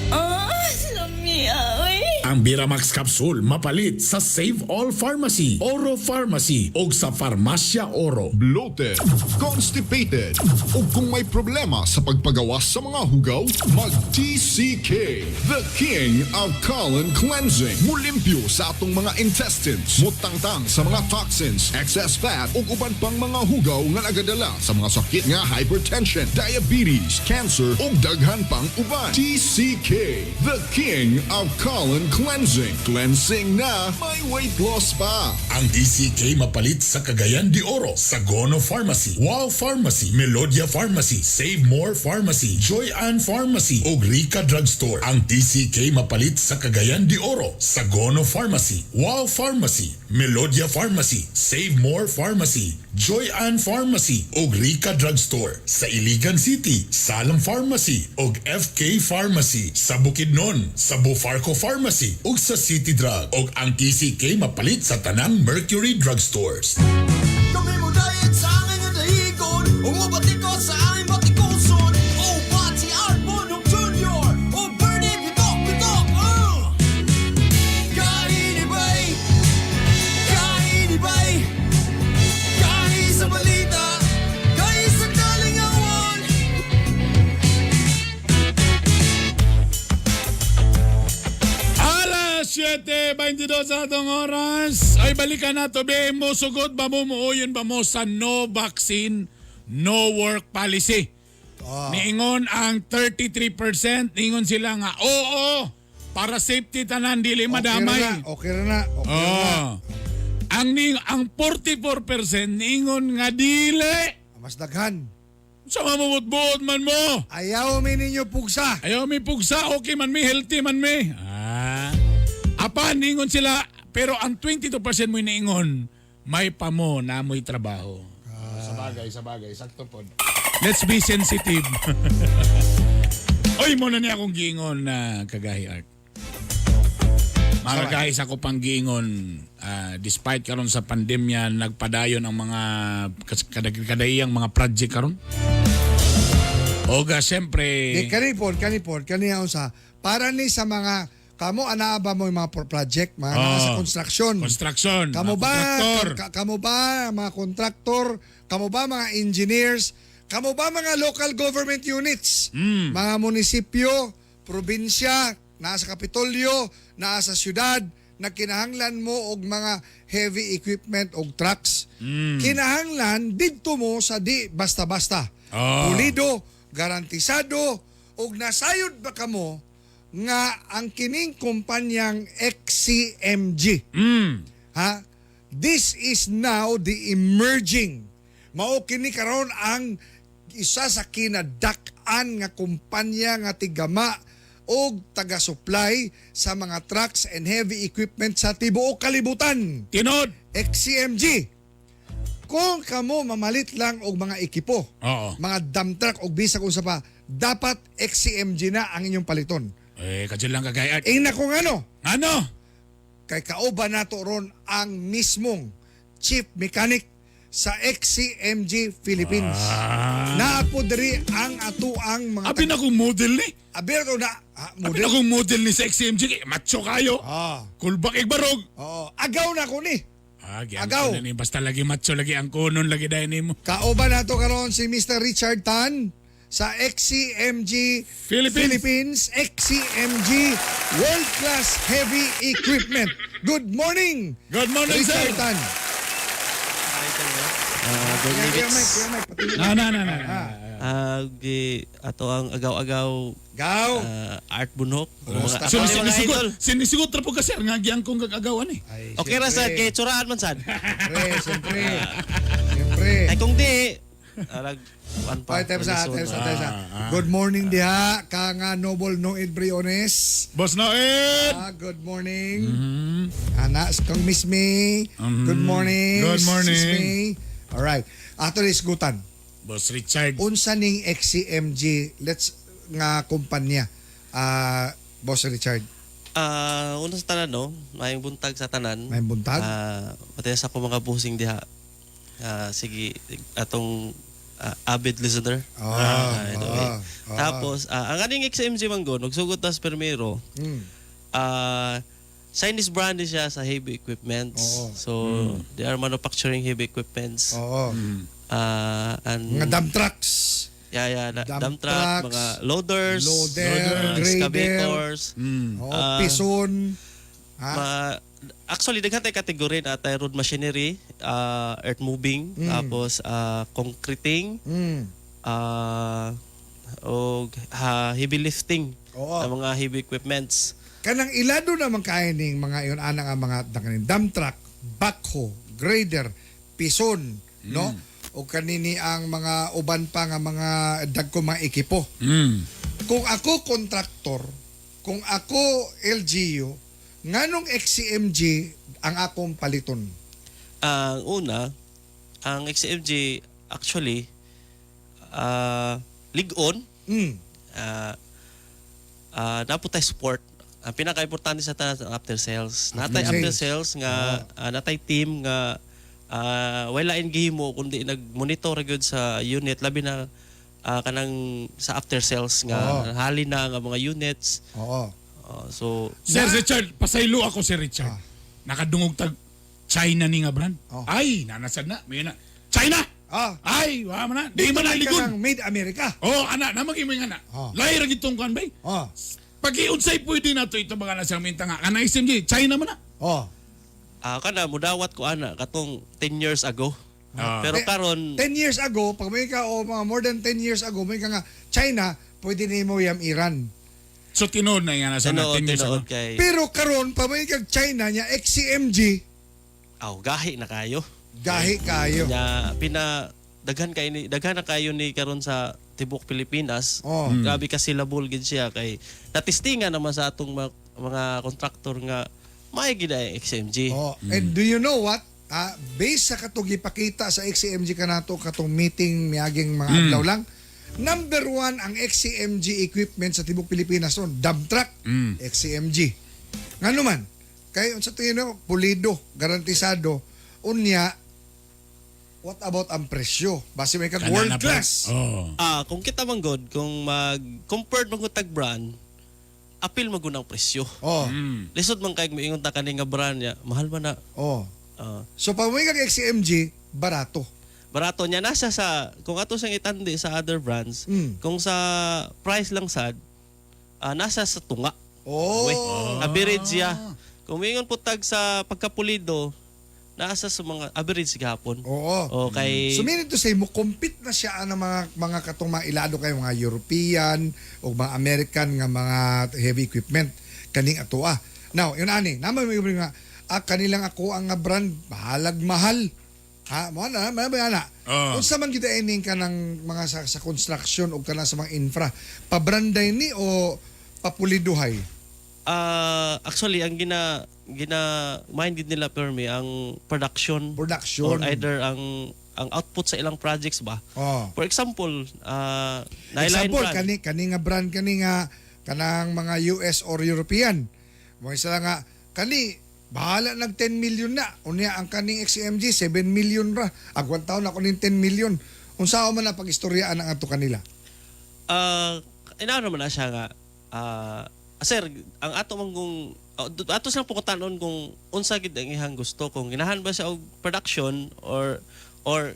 Oh, lamia, oy. Ang Biramax Capsule mapalit sa Save All Pharmacy, Oro Pharmacy o sa Farmacia Oro. Bloated, constipated, o kung may problema sa pagpagawas sa mga hugaw, mag-TCK, the king of colon cleansing. Mulimpyo sa atong mga intestines, mutangtang sa mga toxins, excess fat, ug uban pang mga hugaw nga nagadala sa mga sakit nga hypertension, diabetes, cancer, ug daghan pang uban. TCK, the king of colon cleansing. Cleansing na, may weight loss pa. Ang DCK mapalit sa Cagayan de Oro, Sagono Pharmacy, Wow Pharmacy, Melodia Pharmacy, Save More Pharmacy, Joy Ann Pharmacy ug Rica Drugstore. Ang DCK mapalit sa Cagayan de Oro, Sagono Pharmacy, Wow Pharmacy, Melodia Pharmacy, Save More Pharmacy, Joy Ann Pharmacy ug Rica Drugstore. Sa Iligan City, Salam Pharmacy ug FK Pharmacy. Sa Bukidnon, sa Bufarco Pharmacy ug sa City Drug. Ug ang TCK mapalit sa tanang Mercury Drugstores. Kami mo diet sa angin nga dahigon. Umubati ko sa aming batikuson. Oh, Bati Art Bonok Jr. Oh, Bernie Bitok Bitok. Kainibay, kainibay, kahi sa balita, kahi sa kalingawan. Alas 7:22 sa atong oras. Ay, balikan na to. Be, mo sugod ba mo, muuyon ba mo sa no vaccine, no work policy? Niingon ang 33%, niingon sila nga, oo, para safety tanan, dili madamay. Okay ra na. Okay ra na. Oh. Ang 44% niingon nga dili. Mas daghan. Sa mamumutbuot man mo. Ayaw mi ninyo pugsa. Ayaw mi pugsa, okay man mi, healthy man mi. Ah. Apan, niingon sila, pero ang 22% mo niingon, may pamo na mo'y trabaho. Sa bagay, sa bagay, sakto po. Let's be sensitive. Oy, muna niya akong giingon na kagahi art. Mga kagahi sa ako pang giingon, despite karon sa pandemya, nagpadayon ang mga kadaiyang mga project karon. Oga, siyempre. Di kanipon, kanipon, kaniya unsa para ni sa mga kamo anaa ba mo yung mga project, mga naa sa construction. Construction. Kamo mga ba, kontraktor. kamo ba mga contractor, kamo ba mga engineers, kamo ba mga local government units, mga munisipyo, probinsya, naa sa Kapitolyo, naa sa syudad, nagkinahanglan mo og mga heavy equipment og trucks. Kinahanglan didto mo sa di basta-basta. Pulido, garantisado, og nasayod ba kamo nga ang kining kumpanyang XCMG. Ha? This is now the emerging. Mao kini karon ang isa sa kinadak-an nga kumpanya nga tigama og taga-supply sa mga trucks and heavy equipment sa tibuok kalibutan. Tinod. XCMG. Kung kamo mamalit lang og mga ekipo, mga dump truck og bisag unsa pa, dapat XCMG na ang inyong paliton. Eh, kadyo lang kagay art. Ingna kung ano, Ano? Kay kauban nato ron ang mismong chief mechanic sa XCMG Philippines. Naa po diri ang atuang mga Abi na kong model ni. Abi na ko na ha, Abi model. na kong model ni sa XCMG. Kay Macho kayo. Kulbak igbarog. Oo. Agaw na ko ni. Ah, giang Agaw. ko na ni. Basta lagi macho lagi ang kunon lagi dahil nimo. Kauban nato karon si Mr. Richard Tan sa XCMG Philippines. Philippines XCMG World Class Heavy Equipment. Good morning. Good morning, Richard sir. Tan. Good Kuya minutes. Mike, Kuya Mike, patuloy. Na, na, na, na. Gi ato ang agaw-agaw Gaw. Art Bunok. Mga So, mga idol. sinisigot, sinisigot ra po ka sir nga giyang kong gagagawan eh. Ay, Okay ra sad siyempre. kay tsuraan man sad. Siyempre, siyempre. Siyempre. Ay kung di arag kuan pa. Ay, tayo sa, Lisod. tayo sa, tayo sa. Good morning diha, ka nga Noble Noed Briones. Boss Noed! Good morning. Ana, kang Miss May. Good morning. Good morning. Sis May. Alright. Ato ni isgutan. Boss Richard. Unsa ning XCMG let's nga kumpanya. Boss Richard? Una sa tanan, no? Maayong buntag sa tanan. Maayong buntag. Pati sa ako mga busing diha. Sige, atong avid listener. Ito, eh. Tapos, ang aning XMG man gud, nagsugod tas permero. Chinese brand ni siya sa heavy equipments. So, they are manufacturing heavy equipments. And Mga dump trucks. Yeah, Dump dump truck, trucks, mga loaders, loader, mga grader. excavators. Oo, pison. Ha? Actually, daghan tay kategory na tay road machinery, earth moving, tapos concreting, og heavy lifting, ang mga heavy equipments. Kanang ilado naman kaya ning mga iyon ana nga mga kaning dump truck, backhoe, grader, pison, no? O kanini ang mga uban pa nga mga dagko mga ekipo. Kung ako kontraktor, kung ako LGU, nganong XCMG ang akong paliton? Ang una, ang XMG actually ligon, naputay support. Ang pinaka-importante sa tanan ang after sales. Natay After after sales. sales nga natay team nga wala lain gihimo kundi nag-monitor gyud sa unit, labi na kanang sa after sales nga halin na nga mga units. So Sir Richard, pasaylo ako, Sir Richard. Nakadungog tag China ni nga brand. Ay, nanasad na. May na. China! Ay, wa man na. Di man na Dito ligon. ka ng Made America. Oh, ana, na magimo nga na. Lahi ra gitong kuan bay. Pag-iunsay pwede na to ito mga nasa minta nga. Kana SMG, China man na. Kana mudawat ko ana katong 10 years ago. Pero karon 10 years ago, pag may ka o mga more than 10 years ago, may ka nga China, pwede nimo yam Iran. So tinuod na nga nasa na Tinuod, 10 years ago. tinuod kay Pero karon pa may kag China nya XCMG, aw gahi na kayo. Gahi kayo. Nya pina daghan kay ni daghan na kayo ni karon sa tibok Pilipinas. Grabe kasi labol gid siya kay natistingan naman sa atong mga kontraktor nga may gid ay XMG. Oh, and do you know what? Based sa katong gipakita sa XCMG kanato katong meeting miaging mga adlaw lang, number 1 ang XCMG equipment sa tibok Pilipinas ron, dump truck, XCMG. Ngano man, kay unsa tingin mo, pulido, garantisado. Unya, what about ang presyo? Base may kag Kana world na pa. class. Kung kita man god, kung mag-compare man gud tag brand, apil man gud ang presyo. Lisod man kay moingon ta kani nga brand niya, mahal man na. So pag may kag XCMG, barato. Barato niya nasa sa kung ato siyang itandi sa other brands, kung sa price lang sad, nasa sa tunga. Weh, average siya. Kung moingon po tag sa pagkapulido, nasa sa mga average gihapon. Oo. O kay So meaning to say, mo compete na siya ang mga katong mga ilado kayo mga European o mga American nga mga heavy equipment kaning atoa. Now, yun ani, naman may nga kanilang ako ang nga brand bahalag mahal. Ha, mo na, mo na na. Unsa man kita ining kanang mga sa construction o kanang sa mga infra, pabranday ni o papuliduhay? Actually ang gina gina mind gid nila permi ang production Production. or either ang output sa ilang projects ba. For example, nailain Example, brand. kani nga brand kani nga kanang mga US or European. Mo isa lang nga kani bahala nag 10 million na. Unya ang kaning XMG 7 million ra. Agwan taon ako ning 10 million. Unsa man na pagistoryaan ang ato kanila? Inaano man na siya nga sir, ang ato man kung ato silang pukutanon kung unsa gid ang ihang gusto, kung ginahan ba siya og production or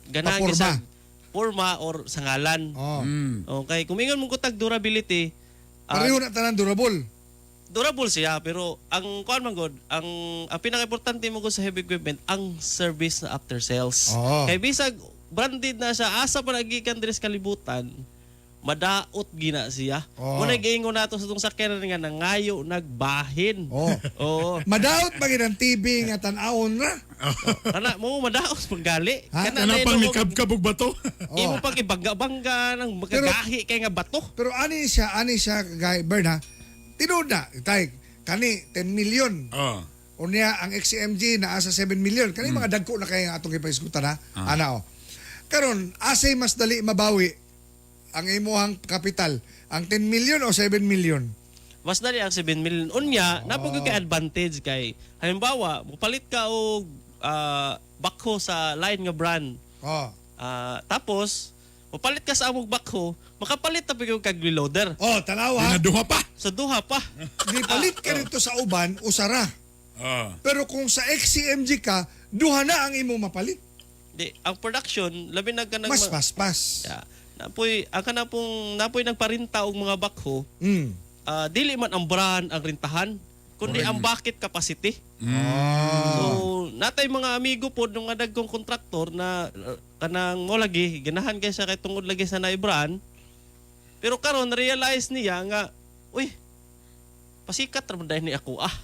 ganahan gyud Paporma. sa porma or sa ngalan. Okay, kung ingon mo tag durability, Pareho na tanan durable. Durable siya pero ang kuan man gud, ang pinaka-importante mo gud sa heavy equipment ang service na after sales. Kay bisag branded na siya, asa pa nagikan diri sa kalibutan, madaot gina siya. Muna giingon nato sa tong sakyanan nga nangayo nagbahin. Oo. Madaot ba gid ang TV nga tan-awon ra? Kana mo madaot panggali. Ha? Kana pang mikabkab og bato. Imo pang ibangga-bangga nang makagahi kay nga bato. Pero ani siya gay Bern ha. Tinuod na, tay kani 10 million. Unya ang XMG naa sa 7 million. Kani mga dagko na kay ang atong gipaisgutan ha. Ana oh. Karon asay mas dali mabawi ang imuhang kapital, ang 10 million o 7 million? Mas dali ang 7 million. Unya, naa pod kay advantage kay halimbawa, mopalit ka og backhoe sa line nga brand. Tapos mopalit ka sa among backhoe, makapalit na pud kag loader. Oh, tanawa. Duha pa. Sa duha pa. Di palit ka nito sa uban, usara. Pero kung sa XCMG ka, duha na ang imong mapalit. Di, ang production labi na kanang Mas paspas. Yeah. Napoy ang kana pong napoy nagparinta og mga backhoe. Dili man ang brand ang rintahan, kundi ang bucket capacity. So, natay mga amigo po nung nga dagkong kontraktor na kanang mo lagi ganahan kay siya kay tungod lagi sa naay brand. Pero karon realize niya nga, uy, pasikat ra man dahil ni ako ah.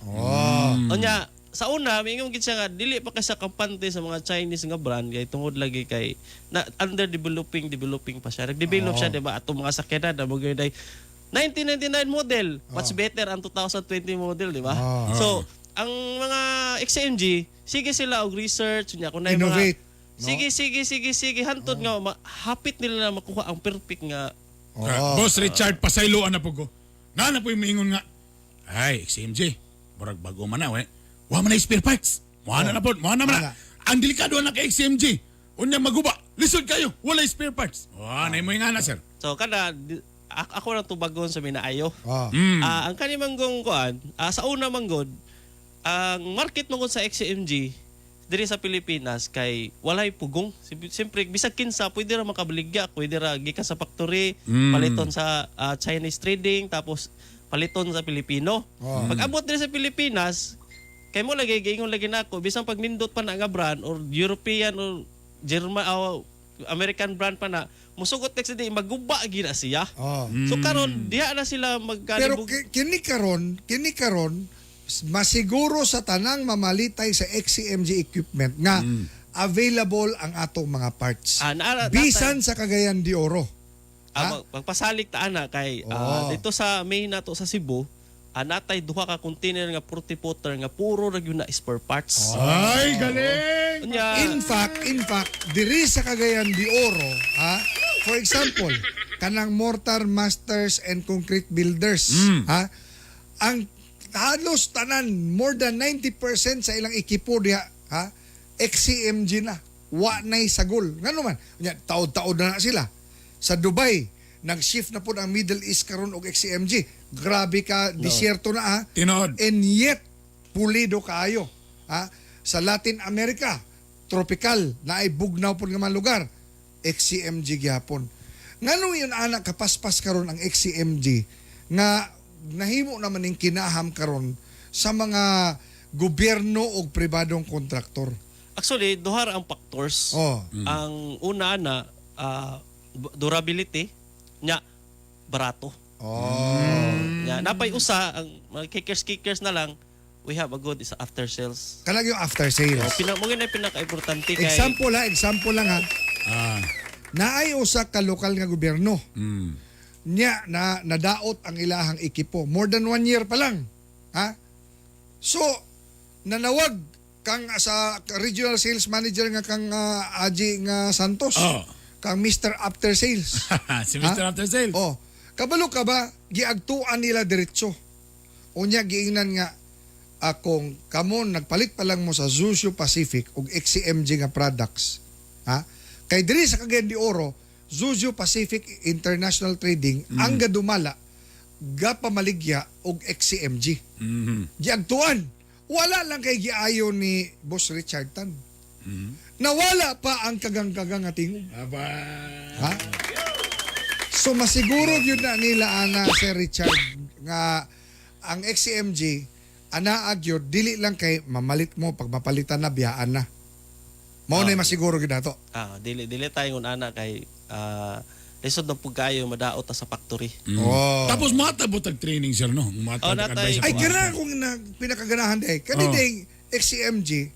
Unya, sa una miingon gid siya nga dili pa kay sa kampante sa mga Chinese nga brand kay tungod lagi kay na under developing developing pa siya. Nag-develop siya, di ba, atong mga sakyanan na mga day 1999 model, much better ang 2020 model, di ba? So, ang mga XMG, sige sila og research nya kung naay mga Innovate, no? Sige, sige, sige, sige, hantod nga hapit nila na makuha ang perfect nga. Boss Richard, pasayloan na po ko. Na na po yung miingon nga. Ay, XMG, murag bago man na, we. Wa man na spare parts. Wa na na po, wa na man na. Wala. Ang delikado na kay XMG. Unya maguba, lisod kayo, wala spare parts. Wa na mo nga na, sir. So kada ako lang tubagon sa minaayo. Ang kani manggong kuan, sa una manggod, ang market manggod sa XMG diri sa Pilipinas kay walay pugong. Siyempre bisag kinsa pwede ra makabaligya, pwede ra gikan sa factory, paliton sa Chinese trading, tapos paliton sa Pilipino. Pag abot diri sa Pilipinas, kay mo lagi giingon lagi nako bisan pag nindot pa na nga brand or European or German o American brand pa na, musugot next day maguba gina siya. So karon diha na sila Pero magkalibog. kini karon masiguro sa tanang mamalitay sa XCMG equipment nga available ang atong mga parts. Bisan sa Cagayan de Oro. Magpasalig ta ana kay dito sa main nato sa Cebu, natay duha ka container nga 40 footer nga puro ra gyud na spare parts. Ay, galing! Unya, In fact, diri sa Cagayan de Oro, ha? For example, kanang mortar masters and concrete builders, ha? Ang halos tanan more than 90% sa ilang ekipo diha, ha? XCMG na. Wa na'y sagol. Ngano man? Unya, taod-taod na na sila. Sa Dubai, nag-shift na po ang Middle East karon og XCMG. Grabe ka, disyerto na ha. Tinuod. And yet, pulido kaayo. Ha? Sa Latin America, tropical, na ay bugnaw po nga mga lugar, XCMG gyapon. Nganong yun anak kapaspas karon ang XCMG nga nahimo naman ning kinaham karon sa mga gobyerno o pribadong kontraktor? Actually, duha ra ang factors. Ang una na durability nya barato. Nya napay usa ang mga kickers kickers na lang, we have a good is after sales. Kanang yung after sales. So, mo gyud na pinaka-importante kay Example ha, example lang ha. Naay usa ka lokal nga gobyerno. Nya na nadaot ang ilahang ekipo. More than one year pa lang. Ha? So, nanawag kang sa regional sales manager nga kang Aji nga Santos. Kang Mr. After Sales. Si Mr. Ha? After Sales. Oh. Kabalo ka ba giagtuan nila diretso? Unya giingnan nga akong kamo nagpalit pa lang mo sa Zushu Pacific og XCMG nga products. Ha? Kay diri sa Cagayan de Oro, Zuzhou Pacific International Trading ang gadumala gapamaligya og XCMG. Giagtuan. Wala lang kay giayo ni Boss Richard Tan. Nawala pa ang kagang-kagang nga tingog. Aba. Ha? So masiguro yun na nila ana, Sir Richard, nga ang XCMG anaa gyud dili lang kay mamalit mo, pag mapalitan na, biyaan na. Mao na masiguro gyud nato. Dili dili tayo ngun ana kay lisod na pud kayo madaot ta sa factory. Oh. Tapos matabo tag training, sir, no? Matag Oh, natay. advice. Ay kana kung na, pinakaganahan day. Kani day XCMG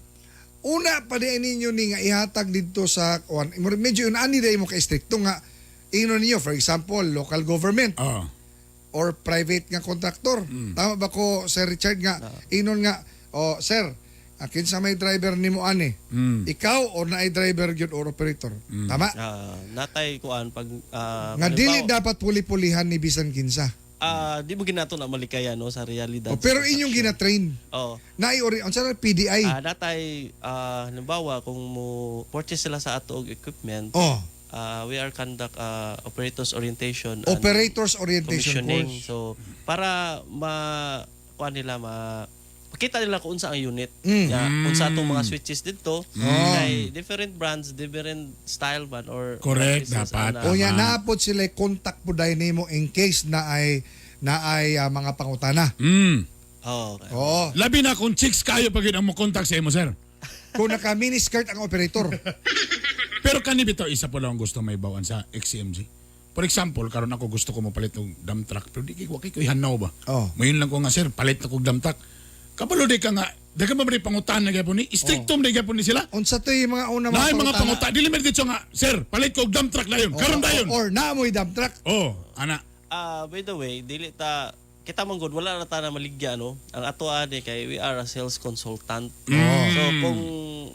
una pa di ninyo ni nga ihatag didto sa kuan. Medyo yun ani day mo ka stricto nga ingnon ninyo, for example, local government or private nga kontraktor. Tama ba ko, Sir Richard, nga ingnon nga, "Oh sir, kinsa may driver nimo ani? Ikaw or naay driver gyud or operator?" Tama? Natay kuan pag Nga dili halimbawa- dapat puli-pulihan ni bisan kinsa. Di mo ginato na malikaya no sa realidad. Oh, pero inyong gina-train. Oh. Naay ori unsa na PDI? Natay halimbawa kung mo purchase sila sa ato og equipment. Oh. We are conduct operators orientation and Operators orientation commissioning. course. So para ma kuan nila ma makita nila kung unsa ang unit. Ya, unsa atong mga switches dito. Kay different brands, different style man or Correct, practices, dapat. ana. O yan, naapod sila contact po dahil nimo in case na ay mga pangutana. Oh, okay. Oo. Labi na kung chicks kayo pag yun ang mo contact sa imo, sir. Kung naka miniskirt ang operator. Pero kani bitaw isa po lang ang gusto may bawan sa XCMG. For example, karon ako gusto ko mopalit og dump truck pero di kay wa kay ko ihanaw ba. Oh. Mayon lang ko nga sir, palit na kog dump truck. Kabalo di ka nga, daghan ba ba pangutan na gyapon ni? Stricto oh. gyapon ni sila. Unsa to yung mga una Naay mga pangutan, dili man dito nga, sir, palit ko og dump truck dayon. Karon dayon. Or naamoy dump truck. Oh, ana. By the way, dili ta kita man gud wala na ta na maligya no. Ang ato ani kay we are a sales consultant. So kung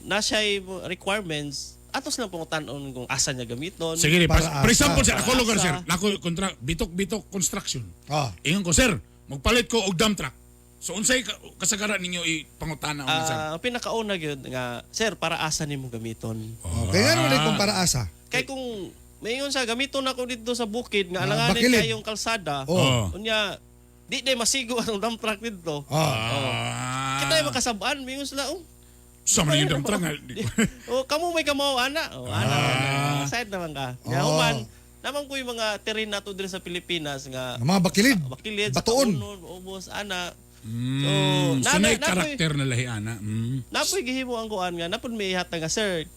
na siya'y requirements, atos lang pangutan-on kung asa niya gamiton. Sige, Para for example, asa. sir, ako lugar, Para sir. asa. Nako kontra bitok-bitok construction. Oh. Ingon ko, sir, magpalit ko og dump truck. So unsay kasagaran ninyo ipangutana og sir? Ang pinakauna gyud nga sir para asa nimo gamiton. Okay, nga naman kung para asa. Kay kung maingon siya gamiton ako dito sa bukid nga alanganin bakilid. kayong kalsada. Oh. Unya di day masigo ang dump truck dito. Oh. Ah. Kita ay makasabaan mingon sila oh. Sa man yung dump truck nga. Oh, kamo may kamaw ana. Oh, ana. Side naman ka. Nya Oh. human naman ko yung mga terrain nato diri sa Pilipinas nga Ang mga bakilid. bakilid sa Batuon. Kaunon, ubos ana. So, So, naay karakter na lahi ana. Napoy gihimo ang kuan nga napod may ihatag nga sir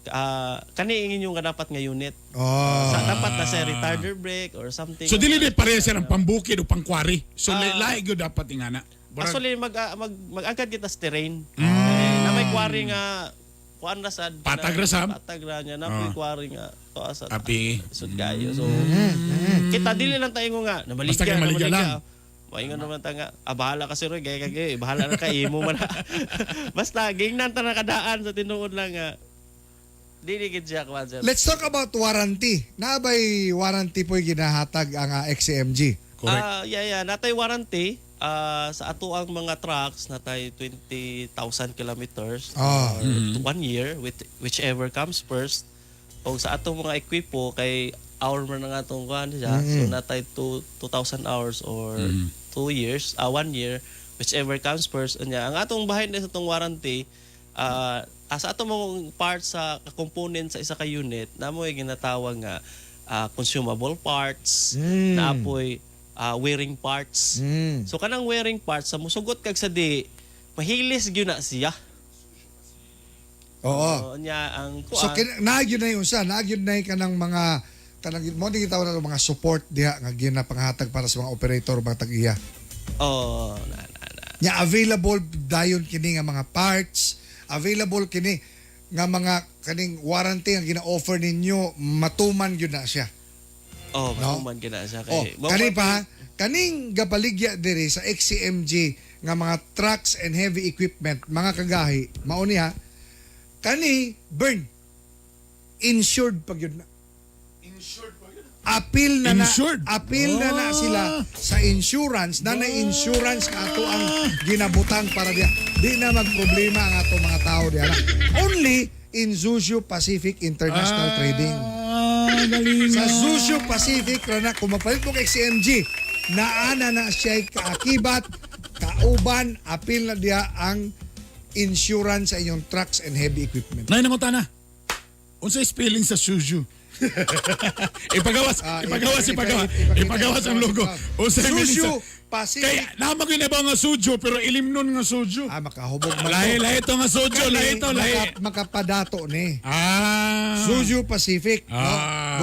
kani inyo nga dapat nga unit. Oh. Sa dapat na sir retarder brake or something. So dili di pareha sir ang pambukid o pangkwari. So lahi gyud dapat ingana. Actually mag mag mag-agad kita sa terrain. Eh, na may quarry nga kuan ra sad. Patag ra sab. Patag ra niya napoy quarry nga tuwa sa Api. Sud kayo. So kita dili lang tayo nga Basta namaligya kay maligya lang. Maingon naman ta nga, bahala ka sir, gay kay bahala na kay imo man. Basta gingnan ta na kadaan sa tinuod lang nga. Dili gid siya kuan sir. Let's talk about warranty. Naabay warranty po'y ginahatag ang XCMG. Correct. Yeah. Natay warranty sa ato ang mga trucks natay 20,000 kilometers or 1 year with whichever comes first. O sa atong mga equipo kay hour man na nga atong kuan siya. So natay 2,000 hours or 2 years, 1 year, whichever comes first. Unya, ang atong bahin sa atong warranty sa atong mga parts sa component sa isa ka unit namoy ginatawag nga consumable parts, naapoy wearing parts. So kanang wearing parts sa musugot kag sa di mahilis gyud na siya. Oo. So, nya ang kuan. So naagyon na yung usa, naagyon na yung kanang mga kanang mo di gitawag na mga support diha nga ginapanghatag para sa mga operator mga tag-iya. Oh, na na na. Nya available dayon kini nga mga parts, available kini nga mga kaning warranty nga gina-offer ninyo matuman gyud na siya. Oh, No? matuman gyud na siya Oh, kay. kani pa kaning gabaligya diri sa XCMG nga mga trucks and heavy equipment, mga kagahi, mao niya kani burn insured pag yun na. Appeal na Insured? na appeal na na sila sa insurance na na insurance nga ato ang ginabutang para diya. Di na magproblema ang ato mga tao diya na. Only in Zushu Pacific International Trading. Galing. Sa Zushu Pacific na kung mapalit mo kay XMG, naana na siya'y kaakibat, kauban, apil na diya ang insurance sa inyong trucks and heavy equipment. Nay nangutana. Unsa spelling sa Suju? Ipagawas, ipagawas, ipagawas, ipagawas ang logo. Unsa meaning Suju sa Pacific. Kaya naman ko ba nga suju pero ilimnon nga suju. Makahubog man. Lahi lahi to nga suju, lahi to, lahi. Makapadato ni. Suju Pacific. No?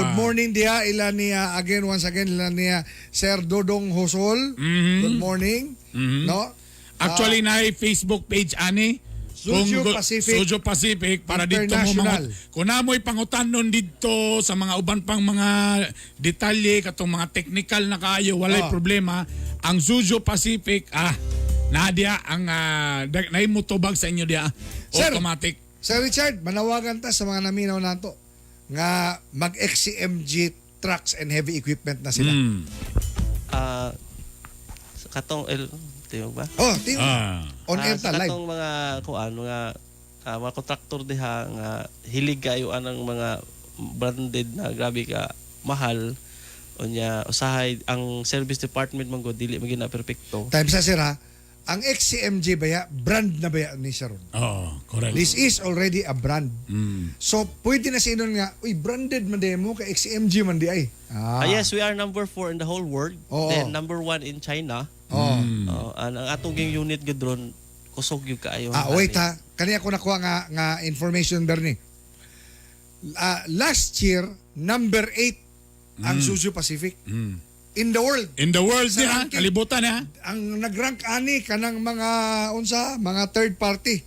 Good morning diha ila niya again once again ila niya Sir Dodong Hosol. Good morning. No? Actually na Facebook page ani. Suju Pacific Suju Pacific para dito mo International. mga kung namoy pangutan nun dito sa mga uban pang mga detalye katong mga technical na kaayo walay problema ang Suju Pacific na diya ang naimutubag sa inyo diya Sir, automatic. Sir Richard, manawagan ta sa mga naminaw nato nga mag XCMG trucks and heavy equipment na sila. Katong el tiyog ba? Oh, tiyog. On air Sa ta, live. katong mga kuan, mga kontraktor diha nga hilig kayo anang mga branded na grabe ka mahal, unya usahay ang service department man gud dili man gyud na perpekto. Time sa sir ha, ang XCMG baya, brand na baya ni Sharon. Oo, correct. This is already a brand. So, pwede na sinon nga, uy, branded man di mo, kay XCMG man di ay. Ah, yes, we are number 4 in the whole world. Oo. Then number 1 in China. Oo. Oh, ang atong ging unit gud ron kusog gyud kaayo. Ah, wait ha. Kaniya ko nakuha nga information, Bernie. Last year, number 8 ang Suzhou Pacific. In the world. In the world Sa niya, ranking. kalibutan ha. Ang nagrank ani kanang mga unsa, mga third party.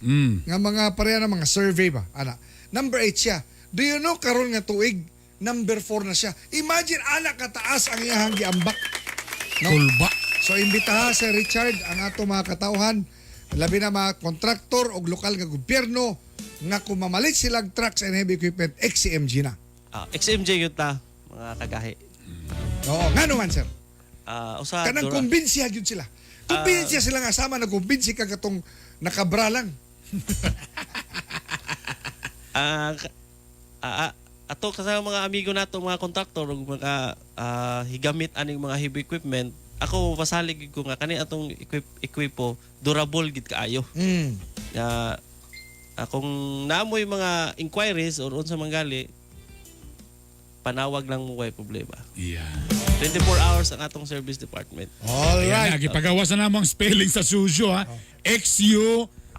Nga mga pareha na mga survey ba ana. Number 8 siya. Do you know karon nga tuig number 4 na siya. Imagine ana kataas ang iyahang giambak. No? Kulba. So imbitaha si Richard ang ato mga katawhan, labi na mga kontraktor og lokal nga gobyerno nga kung mamalit silang trucks and heavy equipment, XCMG na. XMJ gyud ta mga kagahi. Oo, ngano man sir? Usa Kanang kumbinsiha gyud sila. Kumbinsiha sila nga sama na kumbinsi ka katong nakabra lang. Ato kasama mga amigo nato mga kontraktor ug mga higamit aning mga heavy equipment, ako pasalig gyud ko nga kani atong equipo durable gid kaayo. Kung naamoy mga inquiries or unsa man gali, panawag lang mo kay problema. Yeah. 24 hours ang atong service department. All Ayan right. na, gipagawas na namo ang spelling sa Suzhou ha.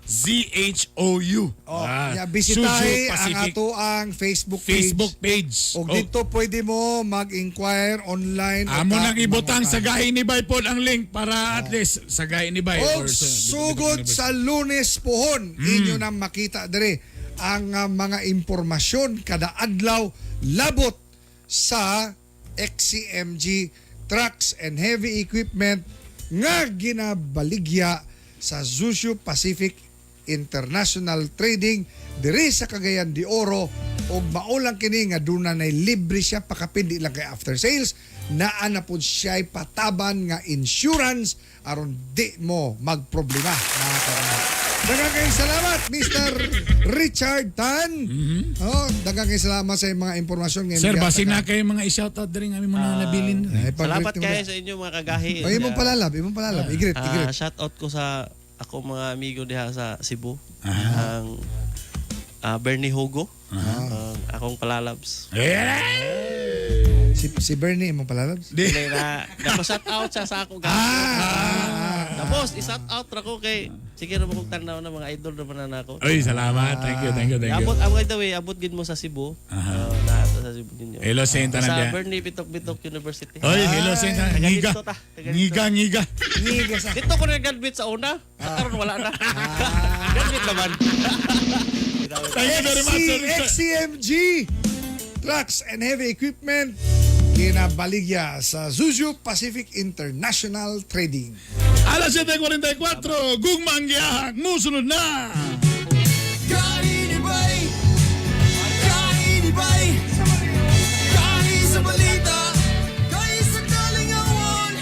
XUZHOU. Oh, Ah, yeah, Suzhou bisitahe ang Pacific. ato ang Facebook page. Facebook page. Og Oh. dito pwede mo mag-inquire online. o Amo ka nang ibutang sa mangutan. Gahi ni Bay pod ang link para at least sa Gahi ni Bay. Og or sa- sugod sa Lunes pohon, inyo nang makita dire ang mga impormasyon kada adlaw labot sa XCMG trucks and heavy equipment nga ginabaligya sa Suzhou Pacific International Trading diri sa Cagayan de Oro, og maulang kini nga duna nay libre siya pakapindi lang kay after sales, naa na pud siya'y pataban nga insurance aron di mo magproblema, mga kababayan. Daghang kayong salamat, Mr. Richard Tan. Oh, daghang kayong salamat sa iyong mga impormasyon nga Sir, imong basin gihatag. na kayo mga i-shoutout diri nga aming mga nabilin. Ay, pag-greet Salamat mo kayo na. sa inyo mga kagahi. Oh, imong palalab, imong palalab. I-greet, i-greet. Shout out ko sa ako mga amigo diha sa Cebu. Ang Bernie Hugo. Ang akong palalabs. Si Bernie, imong palalabs? Di. Dili na napa-shout out siya sa ako. Tapos i-shout out ra ko kay sige ra mo kong tanaw na mga idol ra man na ako. Ay, salamat. Thank you, thank you, thank you. Abot ang by the way, abot gid mo sa Cebu. Na sa Cebu ninyo. Hello sa inyo tanan Sa diha. Bernie Bitok Bitok University. Oy, hello sa inyo. Taga Ngiga. dito ta, taga dito. Ngiga, ngiga. Ngiga sa. Dito ko na graduate sa una. Sa karon wala na. Graduate naman. Thank you very much, Sir Richard. XCMG Trucks and Heavy Equipment ginabaligya sa Suzhou Pacific International Trading. Alas 7:44, gugmang giyahak, musunod na! Gahi ni Bay, Gahi ni Bay, Gahi sa balita, Gahi sa kalingawan.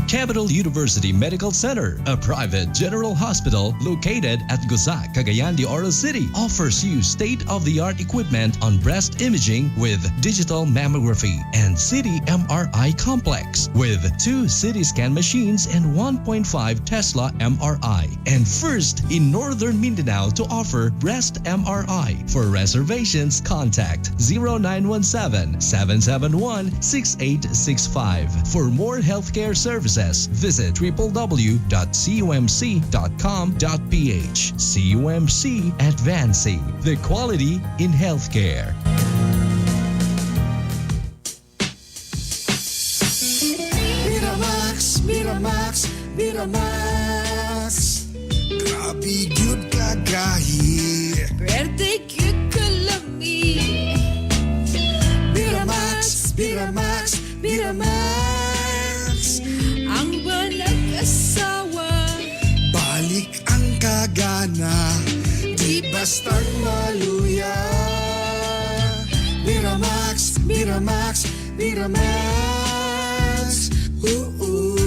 Capital University Medical Center, a private general hospital located at Gusa, Cagayan de Oro City, offers you state-of-the-art equipment on breast imaging with digital mammography and CT MRI complex with 2 CT scan machines and 1.5 Tesla MRI. And first in Northern Mindanao to offer breast MRI. For reservations, contact 0917-771-6865. For more healthcare services, visit www.cumc.com.ph. CUMC, advancing the quality in healthcare. Miramax, Miramax, Miramax. Grabe gyud kagahi. Pwerte gyud kalami. Miramax, Miramax, Miramax. Ang walang asawa. Balik ang kagana, di bastang maluya. Miramax, Miramax, Miramax. Ooh, ooh.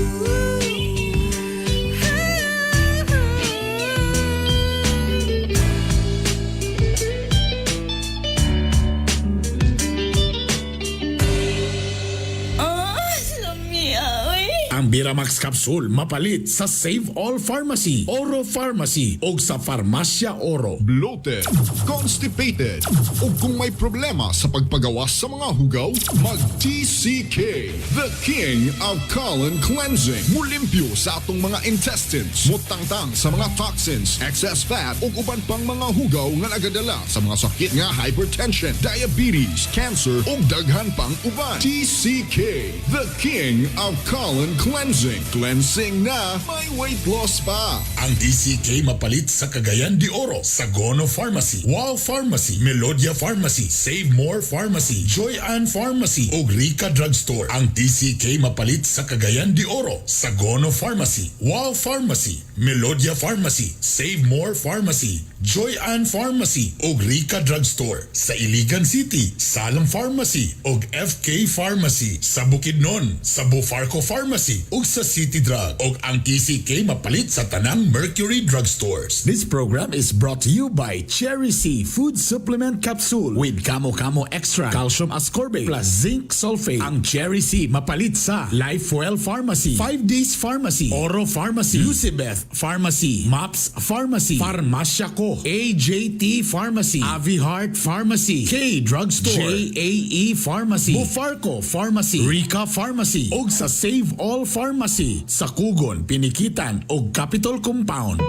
Oh, lamia, oy. Ang Biramax Capsule mapalit sa Save All Pharmacy, Oro Pharmacy o sa Farmacia Oro. Bloated, constipated, o kung may problema sa pagpagawas sa mga hugaw, mag-TCK, the king of colon cleansing. Mulimpyo sa atong mga intestines, mutangtang sa mga toxins, excess fat, ug uban pang mga hugaw nga nagadala sa mga sakit nga hypertension, diabetes, cancer, ug daghan pang uban. TCK, the king of colon cleansing. Cleansing na, may weight loss pa. Ang TCK mapalit sa Cagayan de Oro, Sagono Pharmacy, Wow Pharmacy, Melodia Pharmacy, Save More Pharmacy, Joy Ann Pharmacy ug Rica Drugstore. Ang TCK mapalit sa Cagayan de Oro, Sagono Pharmacy, Wow Pharmacy, Melodia Pharmacy, Save More Pharmacy, Joy Ann Pharmacy ug Rica Drugstore. Sa Iligan City, Salam Pharmacy ug FK Pharmacy. Sa Bukidnon, sa Bufarco Pharmacy ug sa City Drug. Ug ang TCK mapalit sa tanang Mercury Drugstores. This program is brought to you by Cherry C Food Supplement Capsule with Kamo Kamo Extra, Calcium Ascorbate plus Zinc Sulfate. Ang Cherry C mapalit sa Lifewell Pharmacy, 5 Days Pharmacy, Oro Pharmacy, Lucibeth Pharmacy, Maps Pharmacy, Farmacia Ko, AJT Pharmacy, Avi Heart Pharmacy, K Drugstore, JAE Pharmacy, Bufarco Pharmacy, Rica Pharmacy, og sa Save All Pharmacy sa Kugon, Pinikitan og Capitol Compound.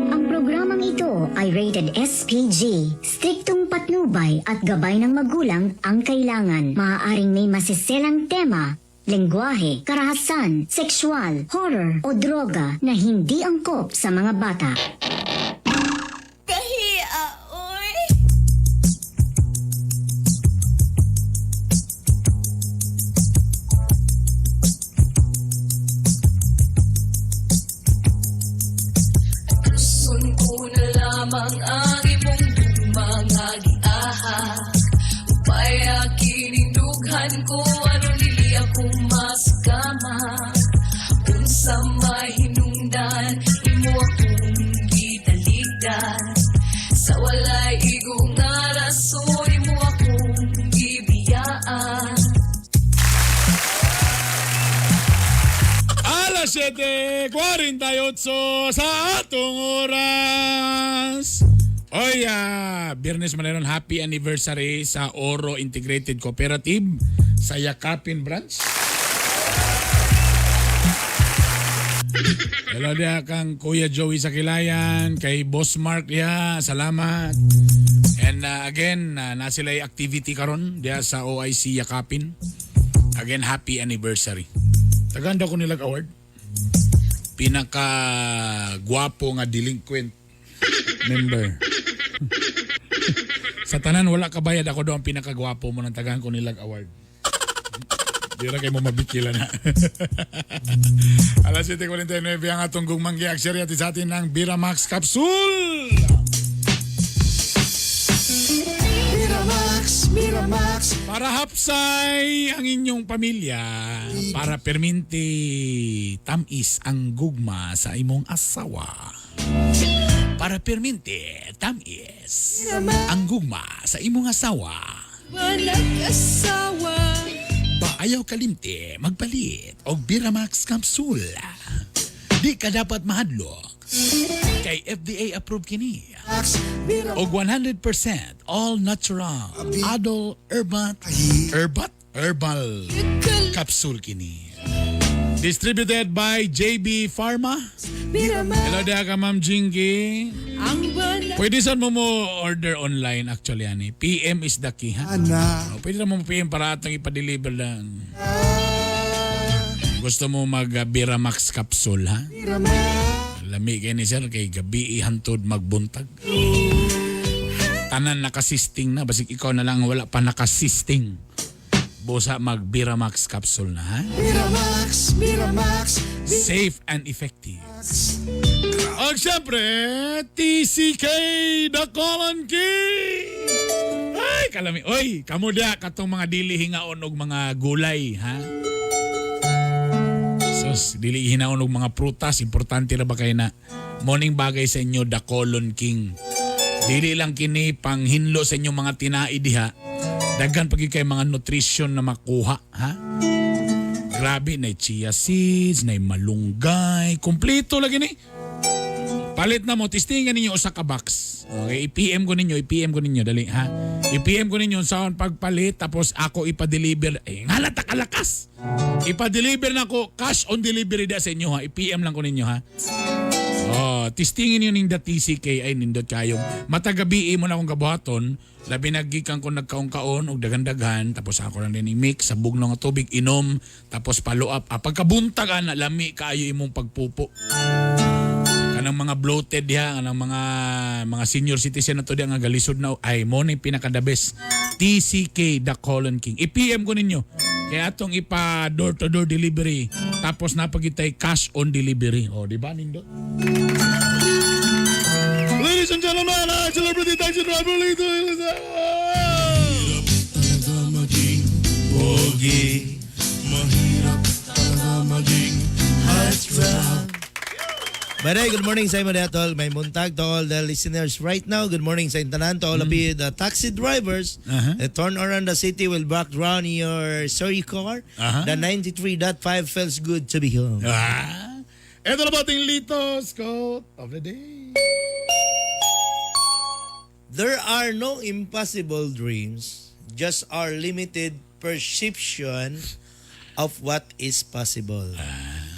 Ang programang ito ay rated SPG. Striktong patnubay at gabay ng magulang ang kailangan. Maaaring may masiselang tema, lengguwahe, karahasan, sexual, horror o droga na hindi angkop sa mga bata. Kahia, oy. Tuson ko na lamang ang imong mga giahak. Upaya kinindughan ko aron dili ako maskama. Unsa may hinungdan imo akong gitaligdan. Sa walay igo nga rason imo akong gibiyaan. Alas 7:48 sa atong oras. Oy, Biyernes man ron, happy anniversary sa Oro Integrated Cooperative sa Yakapin Branch. Hello diya kang Kuya Joey Sakilayan, kay Boss Mark diya, salamat. And again, na sila'y activity karon diya sa OIC Yakapin. Again, happy anniversary. Taganda ko nilag award. Pinaka gwapo nga delinquent member. Sa tanan wala ka bayad, ako daw ang pinakagwapo mo ng tagaan ko nilag award. Di ra kay mo mabikila na. Alas 7:49 ang atong gugmang giakseri at sa atin ng Biramax Capsule. Miramax, Miramax. Para hapsay ang inyong pamilya, para perminti tamis ang gugma sa imong asawa. Para perminti tamis ang gugma sa imong asawa. Walang asawa. Ayaw kalimti magpalit og Biramax Capsule. Di ka dapat mahadlok. Kay FDA approved kini. Og 100% all natural adult herbal herbal capsule kini. Distributed by JB Pharma. Hello diha ka Ma'am Jinky. Ang wala Pwede saan mo mo order online actually ani. PM is the key ha. Ana. Oh, pwede na mo PM para atong ipa-deliver lang. Gusto mo mag Biramax capsule ha? Lami kay ni sir kay gabi ihantod magbuntag. Tanan nakasisting na basig ikaw na lang wala pa nakasisting. Busa mag Biramax capsule na ha. Miramax, Miramax. Safe and effective. Og syempre, TCK The Colon King! Ay, kalami. Oy, kamo da katong mga dili hingaon og mga gulay, ha? Sus, dili hinaon og mga prutas, importante ra ba kay na morning bagay sa inyo the Colon King. Dili lang kini panghinlo sa inyong mga tinai diha. Daghan pa gyud kay mga nutrition na makuha, ha? Grabe, na chia seeds, na malunggay, kumpleto lagi ni. Palit na mo, testingan ninyo usa ka box. Okay, i-PM ko ninyo, i-PM ko ninyo, dali ha. I-PM ko ninyo sa pagpalit tapos ako ipa-deliver. Eh, ngala ta kalakas. Ipa-deliver na ko cash on delivery da sa inyo ha. I-PM lang ko ninyo ha. Oh, testingin niyo ning the TCK ay nindot kayo. Matagabi mo na akong kabuhaton, labi nagikan ko nagkaon-kaon og daghan-daghan tapos ako lang din i-mix sa bugno nga tubig inom tapos follow up. Ah, pagkabuntag ana lami kaayo imong pagpupo. Kanang mga bloated diha, kanang mga senior citizen na to diha nga galisod na ay mo ni pinaka the best. TCK the Colon King. I-PM ko ninyo. Kaya atong ipa door to door delivery tapos napagitay cash on delivery. O, di ba nindot? Ladies and gentlemen, our celebrity taxi driver Lito Mahirap talaga maging pogi. Mahirap talaga maging heartthrob. By the way, good morning sa imo diha, tol. May buntag to all the listeners right now. Good morning sa tanan to all of you, the taxi drivers. The turn around the city will back round your sorry car. The 93.5 feels good to be home. Ah. Ito na ba ating Lito's Quote of the Day? There are no impossible dreams, just our limited perception of what is possible.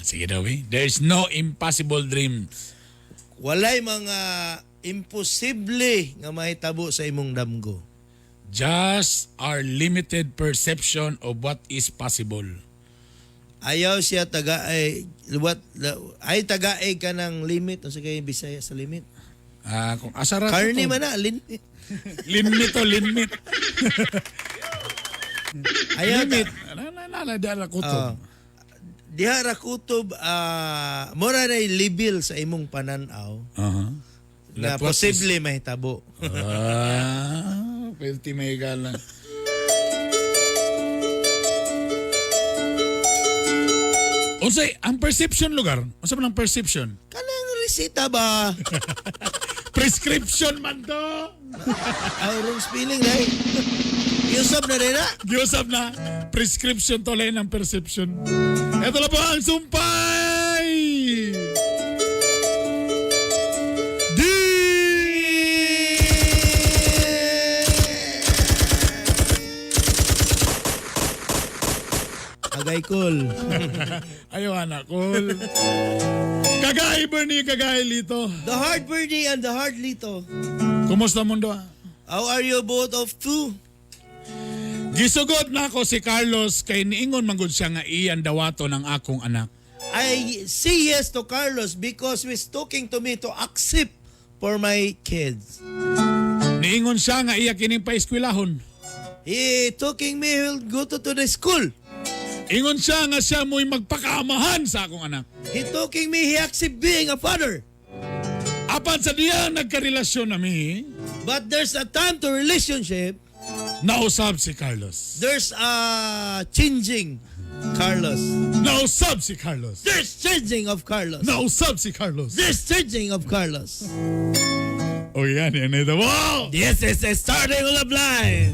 Sige daw eh. There's no impossible dreams. Walay mga imposible nga mahitabo sa imong damgo. Just our limited perception of what is possible. Ayaw siya taga ay what ay tagaay ka ng limit o sa kay Bisaya sa limit. Ah, kung asara Carne man na limit. Limit to limit. Ayaw limit. Na na na na na kutob. Diha ra kutob mura na level sa imong pananaw. Na That what posible mahitabo. Ah, pwede may gala. Unsay ang perception lugar? Unsa man ang perception? Kanang resita ba? Prescription man to. Ang wrong spelling na eh. Giusab na rin na. Giusab na. Prescription to lang ang perception. Ito na po ang sumpay! Di! Agay cool. Ayaw anak, cool. Kagay Bernie, kagay Lito. The hard Bernie and the hard Lito. Kumusta mundo? How are you both of two? Gisugot na ako si Carlos kay niingon manggod siya nga iyan dawato ng akong anak. I say yes to Carlos because he's talking to me to accept for my kids. Niingon siya nga iya kining paeskwelahon. He talking me will go to the school. Ingon siya nga siya mo'y magpakaamahan sa akong anak. He talking me he accept being a father. Apan sa diya nagkarelasyon nami. But there's a time to relationship. Nausab si Carlos. There's a changing Carlos. Nausab si Carlos. There's changing of Carlos. Nausab si Carlos. There's changing of Carlos. Oh yan, yan ito. Wow! This is the starting of the blind.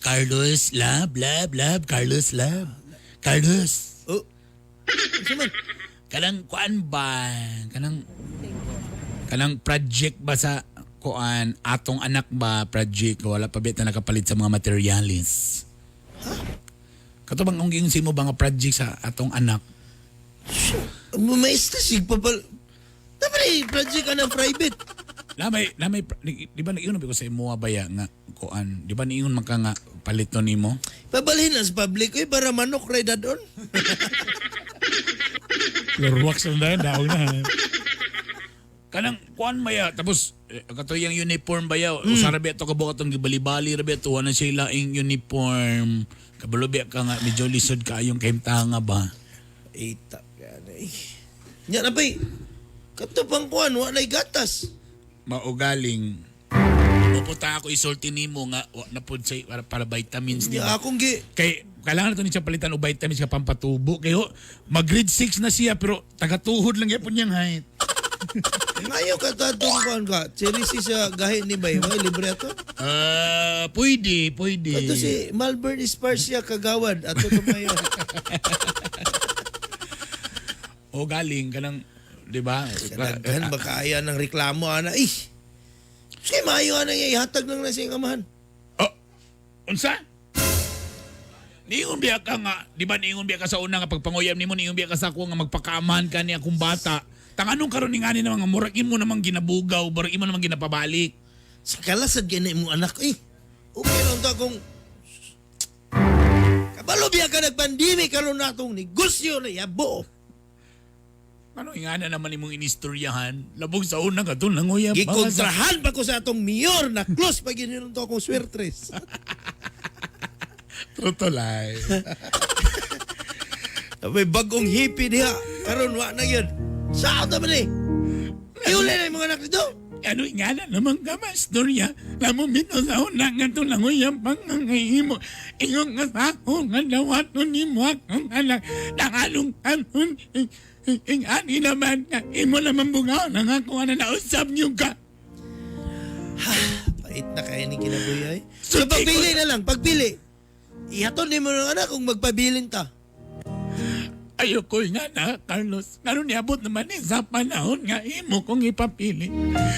Carlos, love, love, love, Carlos, love. Carlos. Oh. Kanang kuan ba? Kanang project ba sa kuan atong anak ba project wala pa bita nakapalit sa mga materialis. Huh? Kato bang ang giingon mo ba nga project sa atong anak? May stasig pa pala. Dapat project ka ng private. Lamay, lamay, di ba niingon ko sa imo ba ya nga kuan? Di ba niingon man ka nga palito nimo? Pabalhin na sa public oy para manok ray dadon. Floor wax na dahil, daog na. Kanang kuan maya tapos kato yang uniform ba yaw? Usa ra biya to kabuok atong gibalibali ra biya to wala siya laing uniform. Kabalo biya ka nga medyo lisod kaayong kahimtanga ba. Ita gani. Nya na bay. Kato pang kuan wa nay gatas. Maugaling. Pupunta ako isulti nimo nga wa na pud say para vitamins di Nya ba? akong gi Kay kailangan na to ni siya palitan og vitamins ka pampatubo kayo mag grade 6 na siya pero tagatuhod lang gyapon niyang height. Ngayo ka to atong kuan ka. Cherry si sa gahi ni bay, may libre ato. Ah, pwede, pwede. Ato si Malvern Esparcia kagawad ato tumayo. O galing kanang di ba? Daghan ba kaya ng reklamo ana? Eh. Sige maayo ana niya ihatag lang na sa iyang amahan. Oh, unsa? Niingon biya ka nga, di ba niingon biya ka sa una nga pagpanguyam nimo niingon biya ka sa ako nga magpakaamahan ka ni akong bata. Tanganong karon ni ngani na mga murag imo namang ginabugaw, murag imo namang ginapabalik. Sa kalasad kay na imong anak eh. Okay lang to kung kabalo biya ka nagpandemic karon natong negosyo na yabo. Ano ingana naman imong inistoryahan? Labog sa una ka to nanguyab. Gikontrahan pa ko sa atong mayor na close pa gininon to akong swertres. True life. May bagong hippie diha. Karon wa na yun. Saan naman eh? Iuli na yung mga anak dito. Ano ingana naman ka mastorya? Lamo mito sa una nga to nanguyab pangangayimo. Ingon nga sa ako nga dawaton nimo akong anak. Nanganong karon ingani naman nga imo naman bungaw na nga kung ano nausap niyo ka. Pait na kaya ni kinabuhi ay. So, pagpili na lang, pagpili. Ihaton ni mo ng anak kung magpabilin ta. Ayoko nga na, Carlos. Karon niabot naman ni sa panahon nga imo kong ipapili.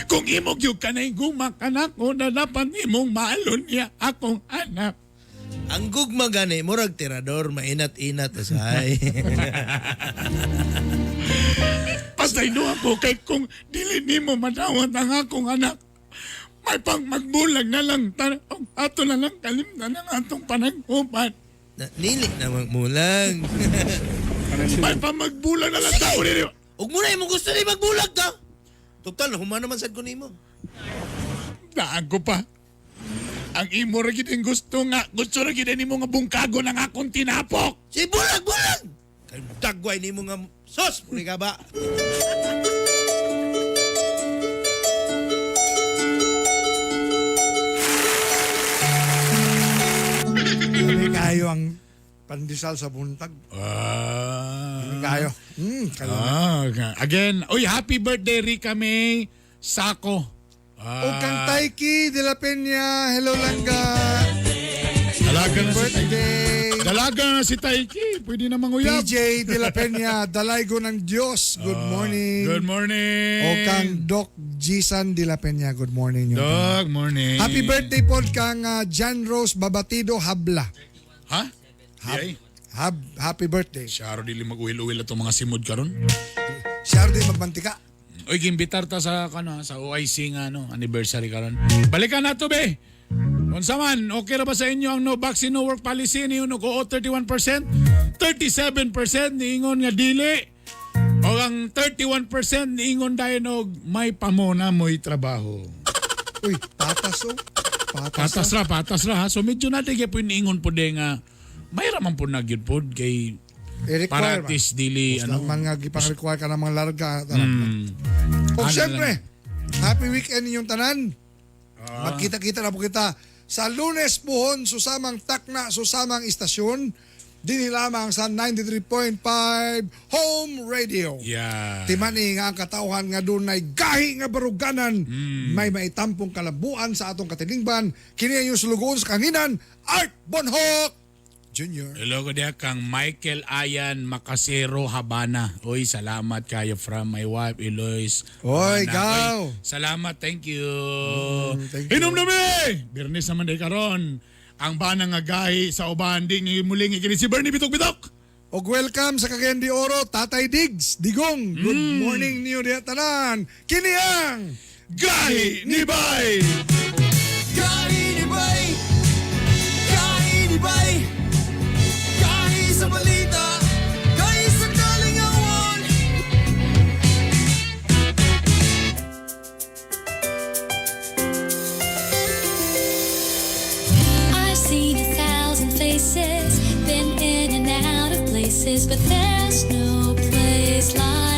Kung imo gyud ka na ka nako na dapat imong maalon niya akong anak. Ang gugma gani, murag tirador, mainat-inat asay. Pasaylo ako kay kung dili nimo madawat ang akong anak. May pang magbulag na lang ato na lang kalimtan ang atong panag-upan. Na, nili na magmulang. May pang magbulag na lang tao nino. Ug muna imong gusto ni magbulag ka. Total, human naman sad ko nimo. Daan ko pa. Ang imo ra gid ang gusto nga, gusto ra gid nimo nga bungkago ng akong tinapok. Si bulag bulag. Kay dagway nimo nga sos puri ka ba? Kami kayo ang pandesal sa buntag. Ah. Kayo. Ah, again, uy, happy birthday Rica May Sako. O kang Taiki de la Peña, hello langga. Dalaga na si birthday. Dalaga na si Taiki. Pwede na manguyab. PJ de la Peña, dalaygo ng Diyos. Good morning. Good morning. O kang Doc Jisan de la Peña, good morning. Doc, morning. Happy birthday po kang Jan Rose Babatido Habla. Ha? Happy birthday. Siya dili mag-uwil-uwil atong mga simod karon. Siya di magmantika. Uy, gimbitar ta sa kano sa OIC nga ano, anniversary karon. Balikan nato be. Unsa man, okay ra ba sa inyo ang no vaccine no work policy ni uno ko 31%, 37% niingon nga dili. O ang 31% niingon dayon og may pamona mo'y trabaho. Uy, patas oh. Patas, Patas ra, patas ra ha. So medyo natin kay po niingon po de nga may ra man po na gyud pod kay para I-require at least dili ano. ano. Man nga gipang-require ka ng mga larga. O Ano siyempre, happy weekend ninyong tanan. Magkita-kita na po kita sa Lunes puhon, susamang takna, susamang istasyon. Dinhi lamang sa 93.5 Home Radio. Yeah. Timani nga ang katawhan nga dunay gahi nga baruganan, may maitampong kalambuan sa atong katilingban. Kini ang iyong sulugoon sa kanginan, Art Bonhoc Jr. Hello ko diha kang Michael Ayan Makasero Habana. Oy, salamat kayo from my wife Eloise. Oy, Habana. gaw. Oy, salamat, thank you. Thank you. Inom nami! Birnis naman day karon. Ang bana nga gahi sa uban di ni muling ikini si Bernie Bitok Bitok. Og welcome sa Cagayan de Oro, Tatay Diggs, Digong. Good morning niyo diha tanan. Kini ang Gahi ni Bay! Gahi ni Bay! Gahi ni Bay! Gahi sa balita! Gahi sa kalingawan! Faces, but there's no place like